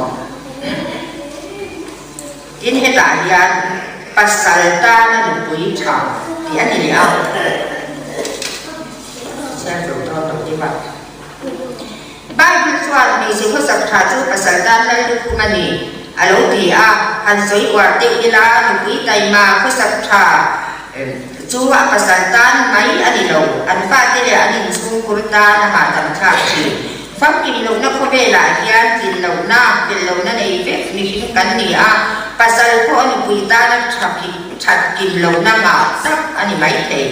Tin hetah hian pasal tana nupui tha tih a ni leh a, chhiar zo dawn lo deuh a. Bible chuan hmeichhe khawsak tha chu pasal tan lal lukhum a ni a lo ti a, han sawi uar deuh ila nupui taima khawsak tha chu a pasal tan mai a ni lo, an fate leh an inchhungkhur tan a hahdam thlak thin. Famkim lohna khawvelah hian tlin lohna, fel lohna nei vek mihring kan ni a, pasal pawh a nupui tana that kim lohna ngah tak a ni maithei.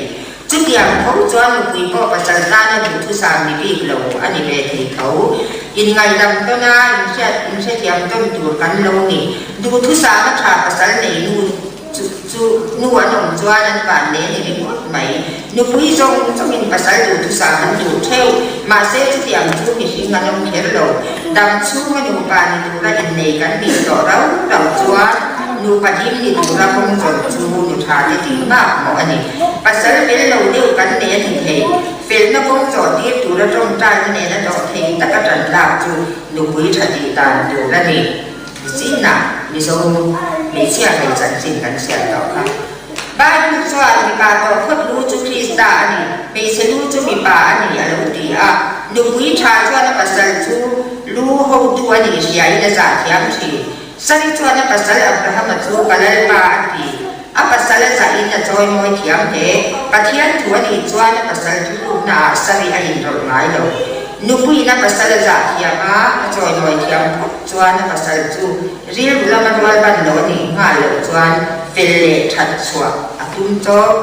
Chuti. Chutiang tho chuan nupui pawh pasal tana duhthusam ni bik lo a ni ve thei tho. Inngaihdam tawn a, inhriat inhrethiam tawn tur kan lo ni. Duhthusam a tha pasal nei nu chu chu nu an awm chuan an van leh ni ringawt mai. Nupui zawng zawngin pasal duhthusam an duh theuh. Mahse chutiang chu mihring an awm kher lo. Dam chhunga nupa ni tura innei kan nih tawh rau rau chuan nupa hlim ni tura kawng zawng chu nu tha te tih bak mawh a ni. Pasal fel lo deuh kan nei a ni thei. Felna kawng zawh tir tura tawngtaina nena dawh thei taka tan lak chu nupui tha tih dan tur a ni. Nichinah Mizo hmeichhia hmei chanchin kan hriat tawh kha. Bible chuan mipa tawh phawt lu chu Krista a ni, hmeichhe lu chu mipa a ni a lo ti a. Nupui tha chuan a pasal chu lu hotu a nih hriain a zah thiam thin. Sari chuan a pasal Abrahama chu ka Lalpa a ti. A pasal a zahin a chawi mawi thiam hle. Pathian thu a nih chuan a pasal thuthlukna ah Sari a inrawlh ngai lo. Nupuiin a pasal a zah thiam a, a chawi mawi thiam phawt chuan a pasal chu rilru lama rual ban lo a nih nghal loh chuan fel leh that chhuah a tum chawk.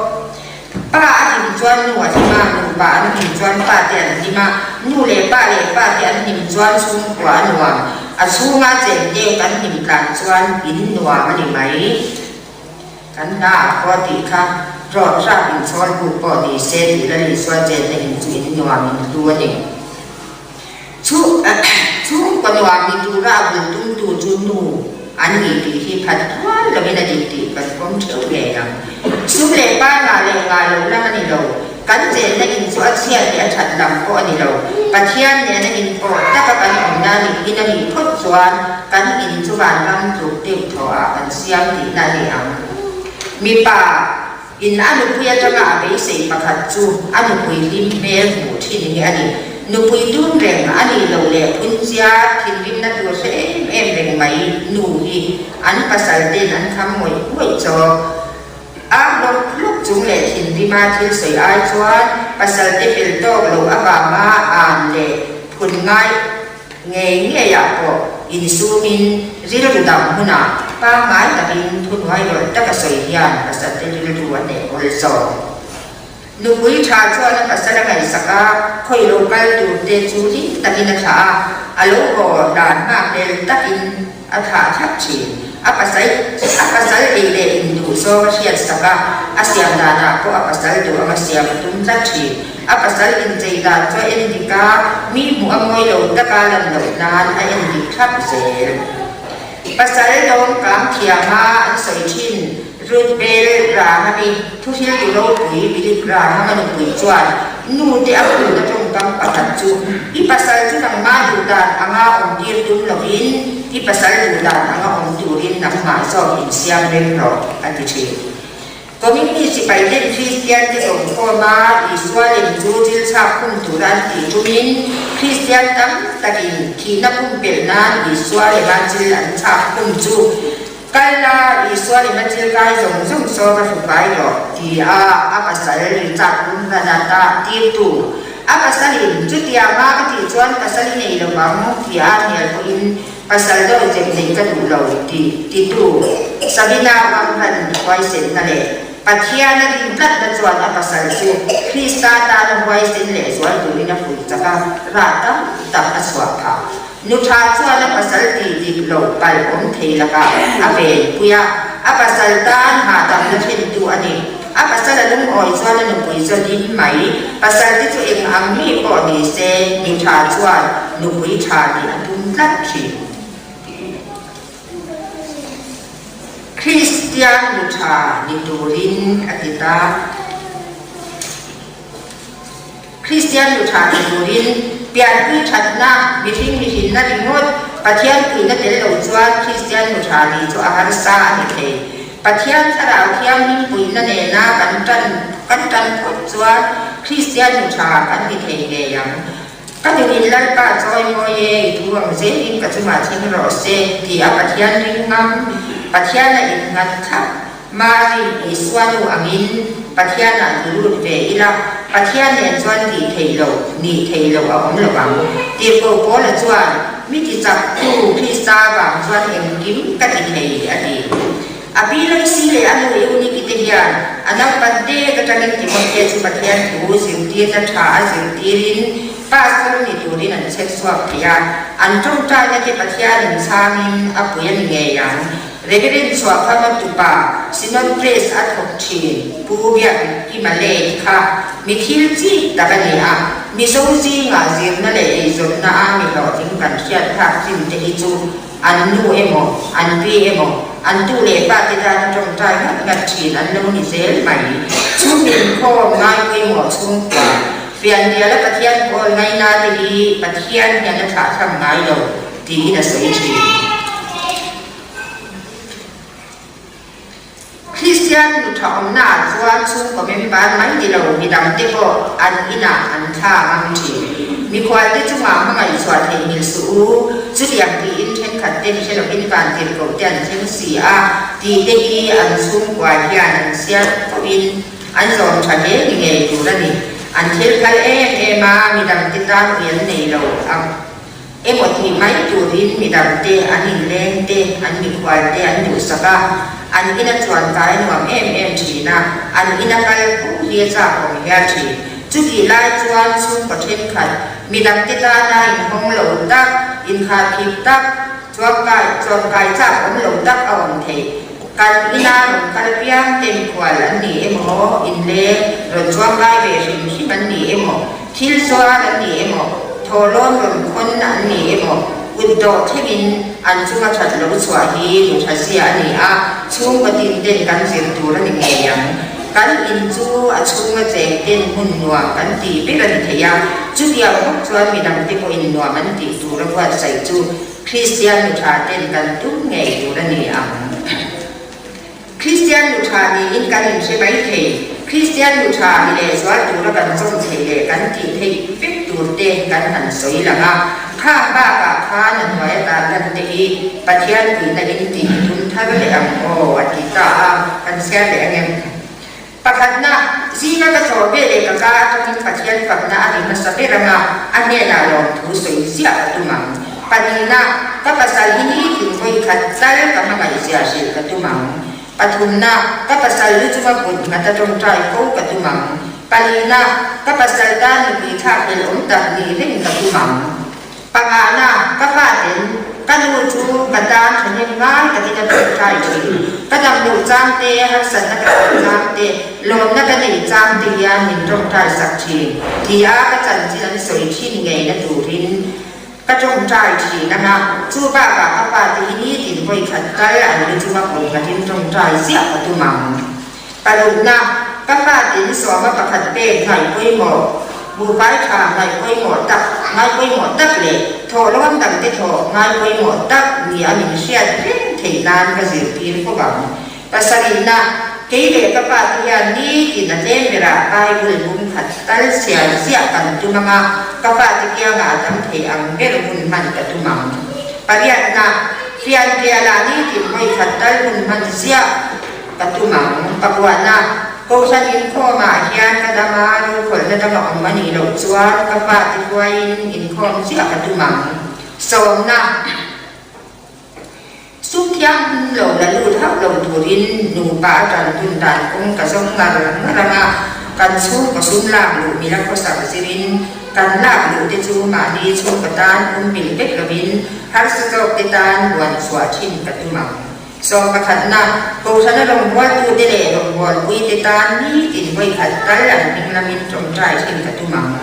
Pa a hlim chuan nu a hlim a, nupa an hlim chuan pa te an hlim a, nu leh pa leh pa te an hlim chuan chhungkua a nuam, a chhunga cheng deuh kan hlim tlan chuan in nuam a ni mai. Kan hla ah pawh tih kha rawt hrap inchhawl buk pawh ni se tih la Isua chenna in chu in nuam in hlu a ni. Chhungkaw nuam ni tura a bul tumtu chu nu an ni tih hi phat rual lovin a dik tih kan pawm theuh ngei ang. Sum leh pai ngah leh ngah loh lam a ni lo. Kan chenna in chu a chhiat leh a that lam pawh a ni lo. Pathian nena inpawh taka kan awmna nih in a nih phawt chuan kan in chu vanram tluk deuh thawhah kan siam tihna a ni ang. Mipa. In a nupui atanga a beisei pakhat chu a nupui hlim hmel hmuh thin hi a ni. Nupui dun reng a nih loh leh phunchia thinrimna tur hre em em reng mai nu hi an pasal ten an kham ngawih ngawih chawk. A hlawk hlawk chung leh thinrima thil sawi ai chuan pasal te fel tawk loh avanga an leh phun ngai Ngei ngeiah pawh insumin rilru dang hunah pangngai takin thuhnuai rawlh taka sawi hian pasalte rilru a hneh awl zawk. Nupui tha chuan a pasal a ngaihsak a, khawi lo kal turte chu hlim takin a thlah a, a lo haw hlan nghak hlel takin a thlah thlap thin. A pasal a pasal ei leh induh zawng a hriatsak a, a siam danah pawh a pasal duh anga siam a tum tlat thin. A pasal inchei dan chu a en dik a, mi hmuh a mawi lo taka lan loh nan a en dik thlap zel. Pasal lawmkang thiama an sawi thin Ruth Bell Graham-i thuhriltu ropui Billy Graham-a nupui chuan nu te a phulna tawngkam pakhat chu i pasal chu nangmah duh dan anga awm tir tum lovin i pasal duh dan anga awm turin nangmah zawk insiam rem rawh a ti thin. Communist sipai ten Kristian te awmkhawm a Isua lem chu thil chhak khum tura an tih tumin Kristian tam takin thihna pumpelh nan Isua lema thil an chhak khum chu kal la Isua lema thil kai zawng zawng saw ka hrukai rawh ti a a pasal ri chak rum hran a tah tirtu a pasalin chutianga ka tih chuan pasal i nei lovang ti a hnial pawhin Pasal dawr chem neih ka duh lo tih titu Sabina Wanghan huaisenna leh Pathian a rin tlatna chuan a pasal chu Krista tana huaisen leh zual turin a fuih chak a, rah tam tak a chhuah phah. Nu tha chuan a pasal tih dik loh palh awm thei lakah a venpui a, a pasal tan hahdamna thlentu a ni. A pasal a lungawi chuan a nupui chu a ding mai. Pasal te chu eng ang mi pawh ni se, nu tha chuan nupui tha nih a tum tlat thin. Kristian nu tha ni turin a ti ta. Kristian nu tha ni turin pianpui thatna, mihring mihrinna ringawt, Pathian puihna tel lo chuan Kristian nu tha nih chu a harsa a ni thei. Pathian Thlarau Thianghlim puihna nena kan tan kan tan phawt chuan Kristian nu tha kan ni thei ngei ang. Ka duhin Lalpa chawi mawi e, i thu ang zelin ka chungah thleng rawh se, ti a Pathian ring ngam, Pathian a innghat thlap. Mari, Isua nu angin Pathianah i lut ve ila, Pathian nen chuan tih theih loh, nih theih loh a awm lo vang. Tirhkoh Paula chuan, Mi ti chaktu Krista vang chuan engkim ka ti thei, a ti. A pi Loisi leh a nu Euniki te hian a naupan tet atangin Timothea chu Pathian thu zirtirna tha a zirtirin pastor ni turin an chhek chhuak thei a, an tawngtaina te Pathianin chhangin a pui a ni ngei ang. Reverend Chhuahkhama tupa Synod Press a thawk thin Pu Biak Kimalei kha mi thil chik tak a ni a, Mizo zingah zirna leh eizawnna a mi hlawhtling kan hriat phak chin te hi chu an nu emaw, an pi emaw, an tu leh pa te tana tawngtai ngat ngat thin an lo ni zel mai. Chhung inkhawm ngai pawimawh chhungkua, fianriala Pathian pawl ngaina te hi Pathian hian a thlahthlam ngai lo tiin a sawi thin. Kristian nu tha awmnaah chuan chhungkaw member mai ni lo midangte pawh an inah an thla ngam thin. Mikhualte chungah hmangaih chhuah theihnghilh suh u, chutiang tiin thenkhat ten hre lovin vantirhkoh te an thleng si a tih te hi an chhungkua hian an chhiar khawpin an zawm tha hle ni ngei tur a ni. An thil phal em em a, midangte tan ui an nei lo ang. Emaw tih mai turin midangte an inleng te, an mikhual te an duhsak a, an ina chuan kai nuam em em thin a, an ina kal fo hi a chak awm hial thin. Chutih lai chuan chhungkaw thenkhat, midangte tana inhawng lo tak, inkhahkhip tak, chuangkai chuangkai chak awm lo tak a awm thei. Kan ina rawn kal piang te mikhual an ni emaw, inleng rawn chuangkai ve hrim hrim an ni emaw, Thil zuar an ni emaw, thawhlawn rawn khawn an ni emaw, kut dawh thlengin an chunga that lo chhuah hi nu tha zia a ni a, chhungkaw tin ten kan zir tur a ni ngei ang. Kan in chu a chhunga cheng ten hmun nuam kan tih ber a ni thei a, chutiang bawk chuan midangte pawhin nuam an tih tur a buatsaih chu Kristian nu tha ten kan tum ngei tur a ni ang. Kristian nu tha niin kan inhre mai thei. Kristian nu tha ni leh zual tura kan chawm theih leh kan tih theih vek tur te kan han sawi lang a. Khang bakah khan a hnuai a tan lan te hi Pathian puihna in tih i tum thar leh ang aw a ti ta a, kan chhiar leh ang em? Pakhatna, zinga ka thawh ve leh ka ka atangin Pathian fakna a ri hmasa ber ang a, a hnenah lawmthu sawi ziah ka tum ang. Pahnihna, ka pasal hi nitin vawi khat tal ka hmangaihzia hrilh ka tum ang. Pathumna, ka pasal lu chunga kut nghat a tawngtai fo ka tum ang. Palina, ka pasal tan nupui thlak hlel awm tak nih reng ka tum ang. Pangana, ka faten ka nu chu ka tan thahnem ngai takin a tawngtai thin. Ka dam loh chang te, harsatna ka neih chang te, lawmna ka neih chang te hian min tawngtai sak thin tia ka chanchin an sawi thin ngeina turin ka tawngtai thin ang a. Chu bakah ka fate hi nitin vawi khat kal an lu chunga kum khatin tawngtai ziah ka tum ang. Parukna, ka fatin sawma pakhat pek ngaih pawimawh, buhfai tha ngaih pawimawh tak, ngai pawimawh tak leh thawhlawn dangte thawh ngai pawimawh tak nia min hriat reng theih nan ka zirtir fo ang. Pasarihna, kei leh ka pate hian nitin a tlem berah Bible bung khat tal chhiar ziah kan tum ang a, ka fate kiangah a tam thei ang ber hun hman ka tum ang. Pariatna, fianrialah nitin vawi khat tal hun hman ziah, Ka tum ang, ka buahna Kohhran inkhawmah hian ka dam a, rokhawlhna dang a awm a nih loh chuan ka fate hruaiin inkhawm chiah ka tum ang. Sawmna Sum thianghlim lo la lut hauh lo turin nupa a tan tun dan kawng ka zawng ngar ngar ang a, kan chhungkaw sum lak luh mila khawsak zirin kan lak luh te chu mahni chhungkaw tan pumbilh vek lovin harsa zawk te tan buan chhuah thin ka tum ang. Sawmpakhatna, Kohhrana rawngbawltute leh rawngbawlpuite tan nitin vawikhat kal an hming lamin tawngtai thin ka tum ang.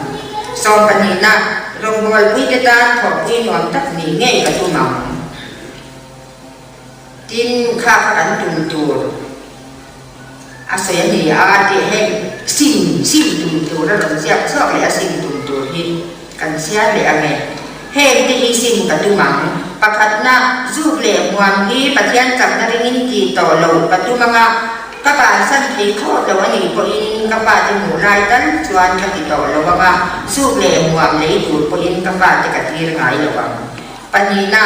Sawmpahnihna, Rawngbawlpuite tan thawhpui nuam tak nih ngei ka tum ang. Tin, kha kha kan tum tur a sawi a ni a tih heng sim sim tum tur a rawn ziak chhuak leh a sim tum tur hi kan chhiar leh ang e. Heng te hi sim ka tum ang. Pakhatna, zuk leh hmuam hi Pathian chakna ringin tih tawh loh ka tum ang a, ka bansan thei thlawt lo a nih pawhin ka fate hmuh lai tal chuan ka ti tawh lo ang a, zuk leh hmuam lei tur pawhin ka fate ka tir ngai lo ang. Pahnihna,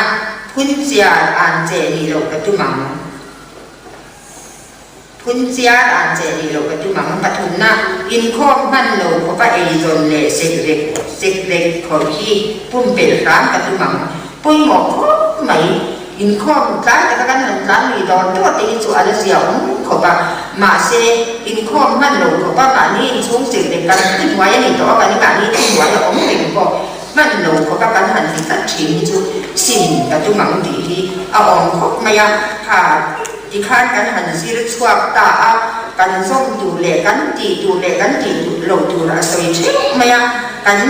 phunchiar an cheh nih loh ka tum ang. Phunchiar an cheh nih loh ka tum ang. Pathumna, inkhawm hman lo khawpa eizawn leh sekrek sekrek khawrh hi pumpelh hram ka tum ang. Pawimawh khawp mai. Inkhawm tlai taka kan han tlan lui dawr dawr te hi chu a la zia awm khawp a, mahse inkhawm hman lo khawp a mahni inchhung chilh leh kan thuhnuai a nih tawh a, kan mahni thuhnuai a awm reng pawh hman lo khawp a kan han ti tlat thin hi chu sim ka tum ang tih hi a awm khawp mai a, kha tikhan kan han zir chhuak ta a, kan zawm tur leh kan tih tur leh kan tih loh tur a sawi theuh mai a, kan.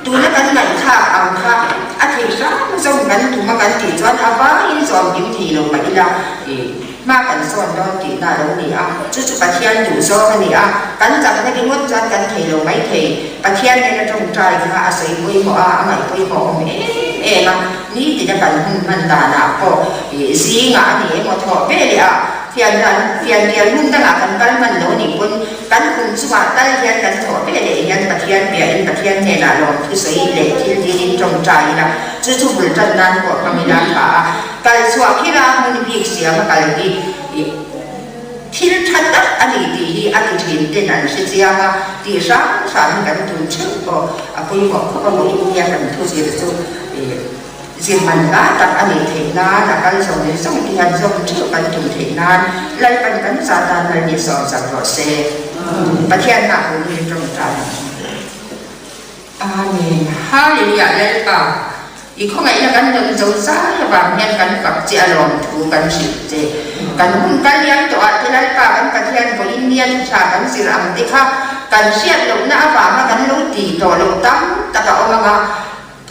Tuna kan ngaihthlak ang kha a theih hram zawng kan tum a kan tih chuan a vaiin zawm kim thei lo mah ila hma kan sawn dawn tihna a lo ni a, chu chu Pathian duh zawng a ni a, kan chakna ringawt chuan kan thei lo mai thei. Pathian nena tawngtai kha a sawi pawimawh a, a ngaih pawimawh awm em em a, nitina kan hun hman danah pawh zingah a ni emaw thawh ve leh a, fianrial fianrial hmun dangah kan kal hman lo nih pawn Kan kum chungah tal hian kan thawh ve leh hian Pathian biain Pathian hnenah lawmthu sawi leh thil dilin tawngtai ila, chu chu bul tan nan pawh hmang ila tha a, kal chhuah khira hmun bik siam a kal hi thil tha tak a ni tih hi a ti thin ten an hre chiang a, tih hrang hrang hi kan tum theuh pawh a pawimawh khawp a maw India kan thu zir chu. Zir man hla tak a nih theih nan a kal zawng zawng te hian zawm theuh kan tum theih nan Lalpan kan za tan mal ni sawm sak rawh se. Pathian hna hun hi tawngtai ang. Amen. Hallelujah Lalpa i khawngaihna kan dawn zo zai avang hian kan fak che a lawm thu kan hrilh che. Kan hun kal liam tawh ah te Lalpa kan Pathian vawiin nia thu tha kan zir ang te kha kan hriat lohna avanga kan lo ti tawh loh tam tak a awm anga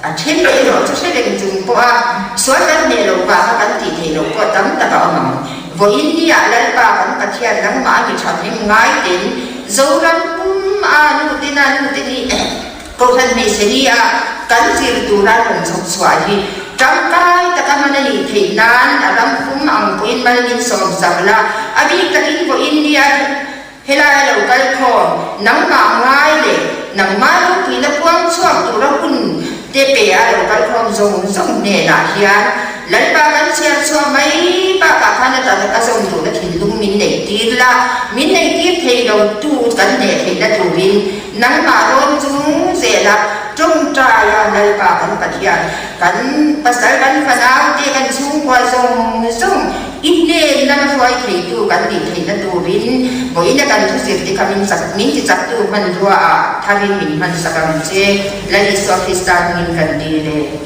A then erawh chu hre reng chung pawha sual kan hneh loh vanga kan tih theih loh pawh tam tak a awm ang. Vawiin niah Lalpa kan Pathian nangmah a mi tha hming ngai ten Zoram pum a nu te na nu te ni Kohhran hmeichhe ni a kan zir tura rawn chhawp chhuah hi tangkai taka hman a nih theih nan a ram pum ang pawhin mal min sawm sak la, a bik takin vawiin nia Helai a lo kal khawm, nangmah ngai leh nangmah ropuina puang chhuak tura hun te pe a lo kal khawm zawng zawng hnenah hian Lalpa kan chhiar chhuah mai bakah khan a tak a zawm duhna thinlung min neih tir la, min neih tir thei lo tu kan hneh theihna turin nangmah rawn chung zela tawngtai a Lalpa kan Pathian kan pasal kan fanau te kan chhungkua zawng zawng I hnen lama hruai theitu kan nih theihna turin vawiina kan thuzir te kha min chak min ti chaktu hmanrua ah tharin min hmansak ang che, Lal Isua Krista hmingin kan dil e.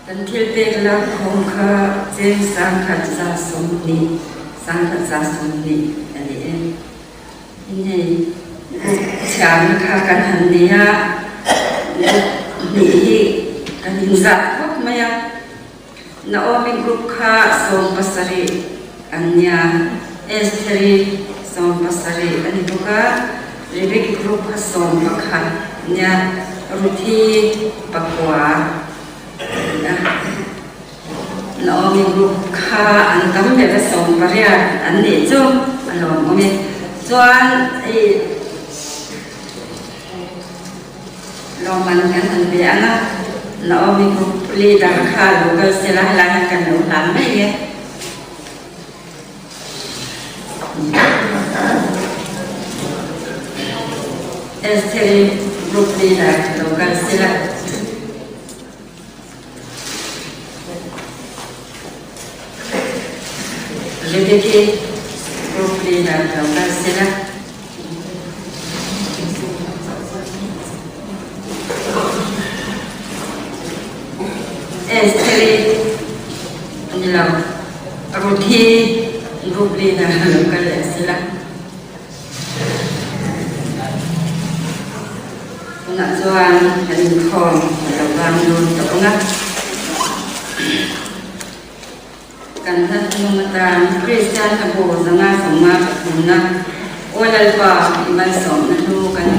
Kan thil pek lak khawm kha cheng 1120, 1120 a ni e. Hei group chhiarna kha kan han nei a, group hnih hi kan inzah khawp mai a. Naomi group kha 70 an nia, Estheri 70 a ni bawk a, Rebeki group kha 11 nia, Ruthi pakua a ni a. Naomi group kha an tam ber a 18 an nih chu a lawmawm e. Chuan hei Lawmman kan han ve ang a, Naomi group leader kha lo kal se la helai hian kan lo hlan mai nge. Estheri group leader lo kal se la. Rebeki group leader lo kal se la. Estheri a ni lo, Ruthi group leader lo kal leh se la. Tunah chuan kan inkhawm a lo vang dawn tawh ang a. Kan hla hnung atan Kristian hla bu 553 Aw Lalpa i malsawmna hnu kan.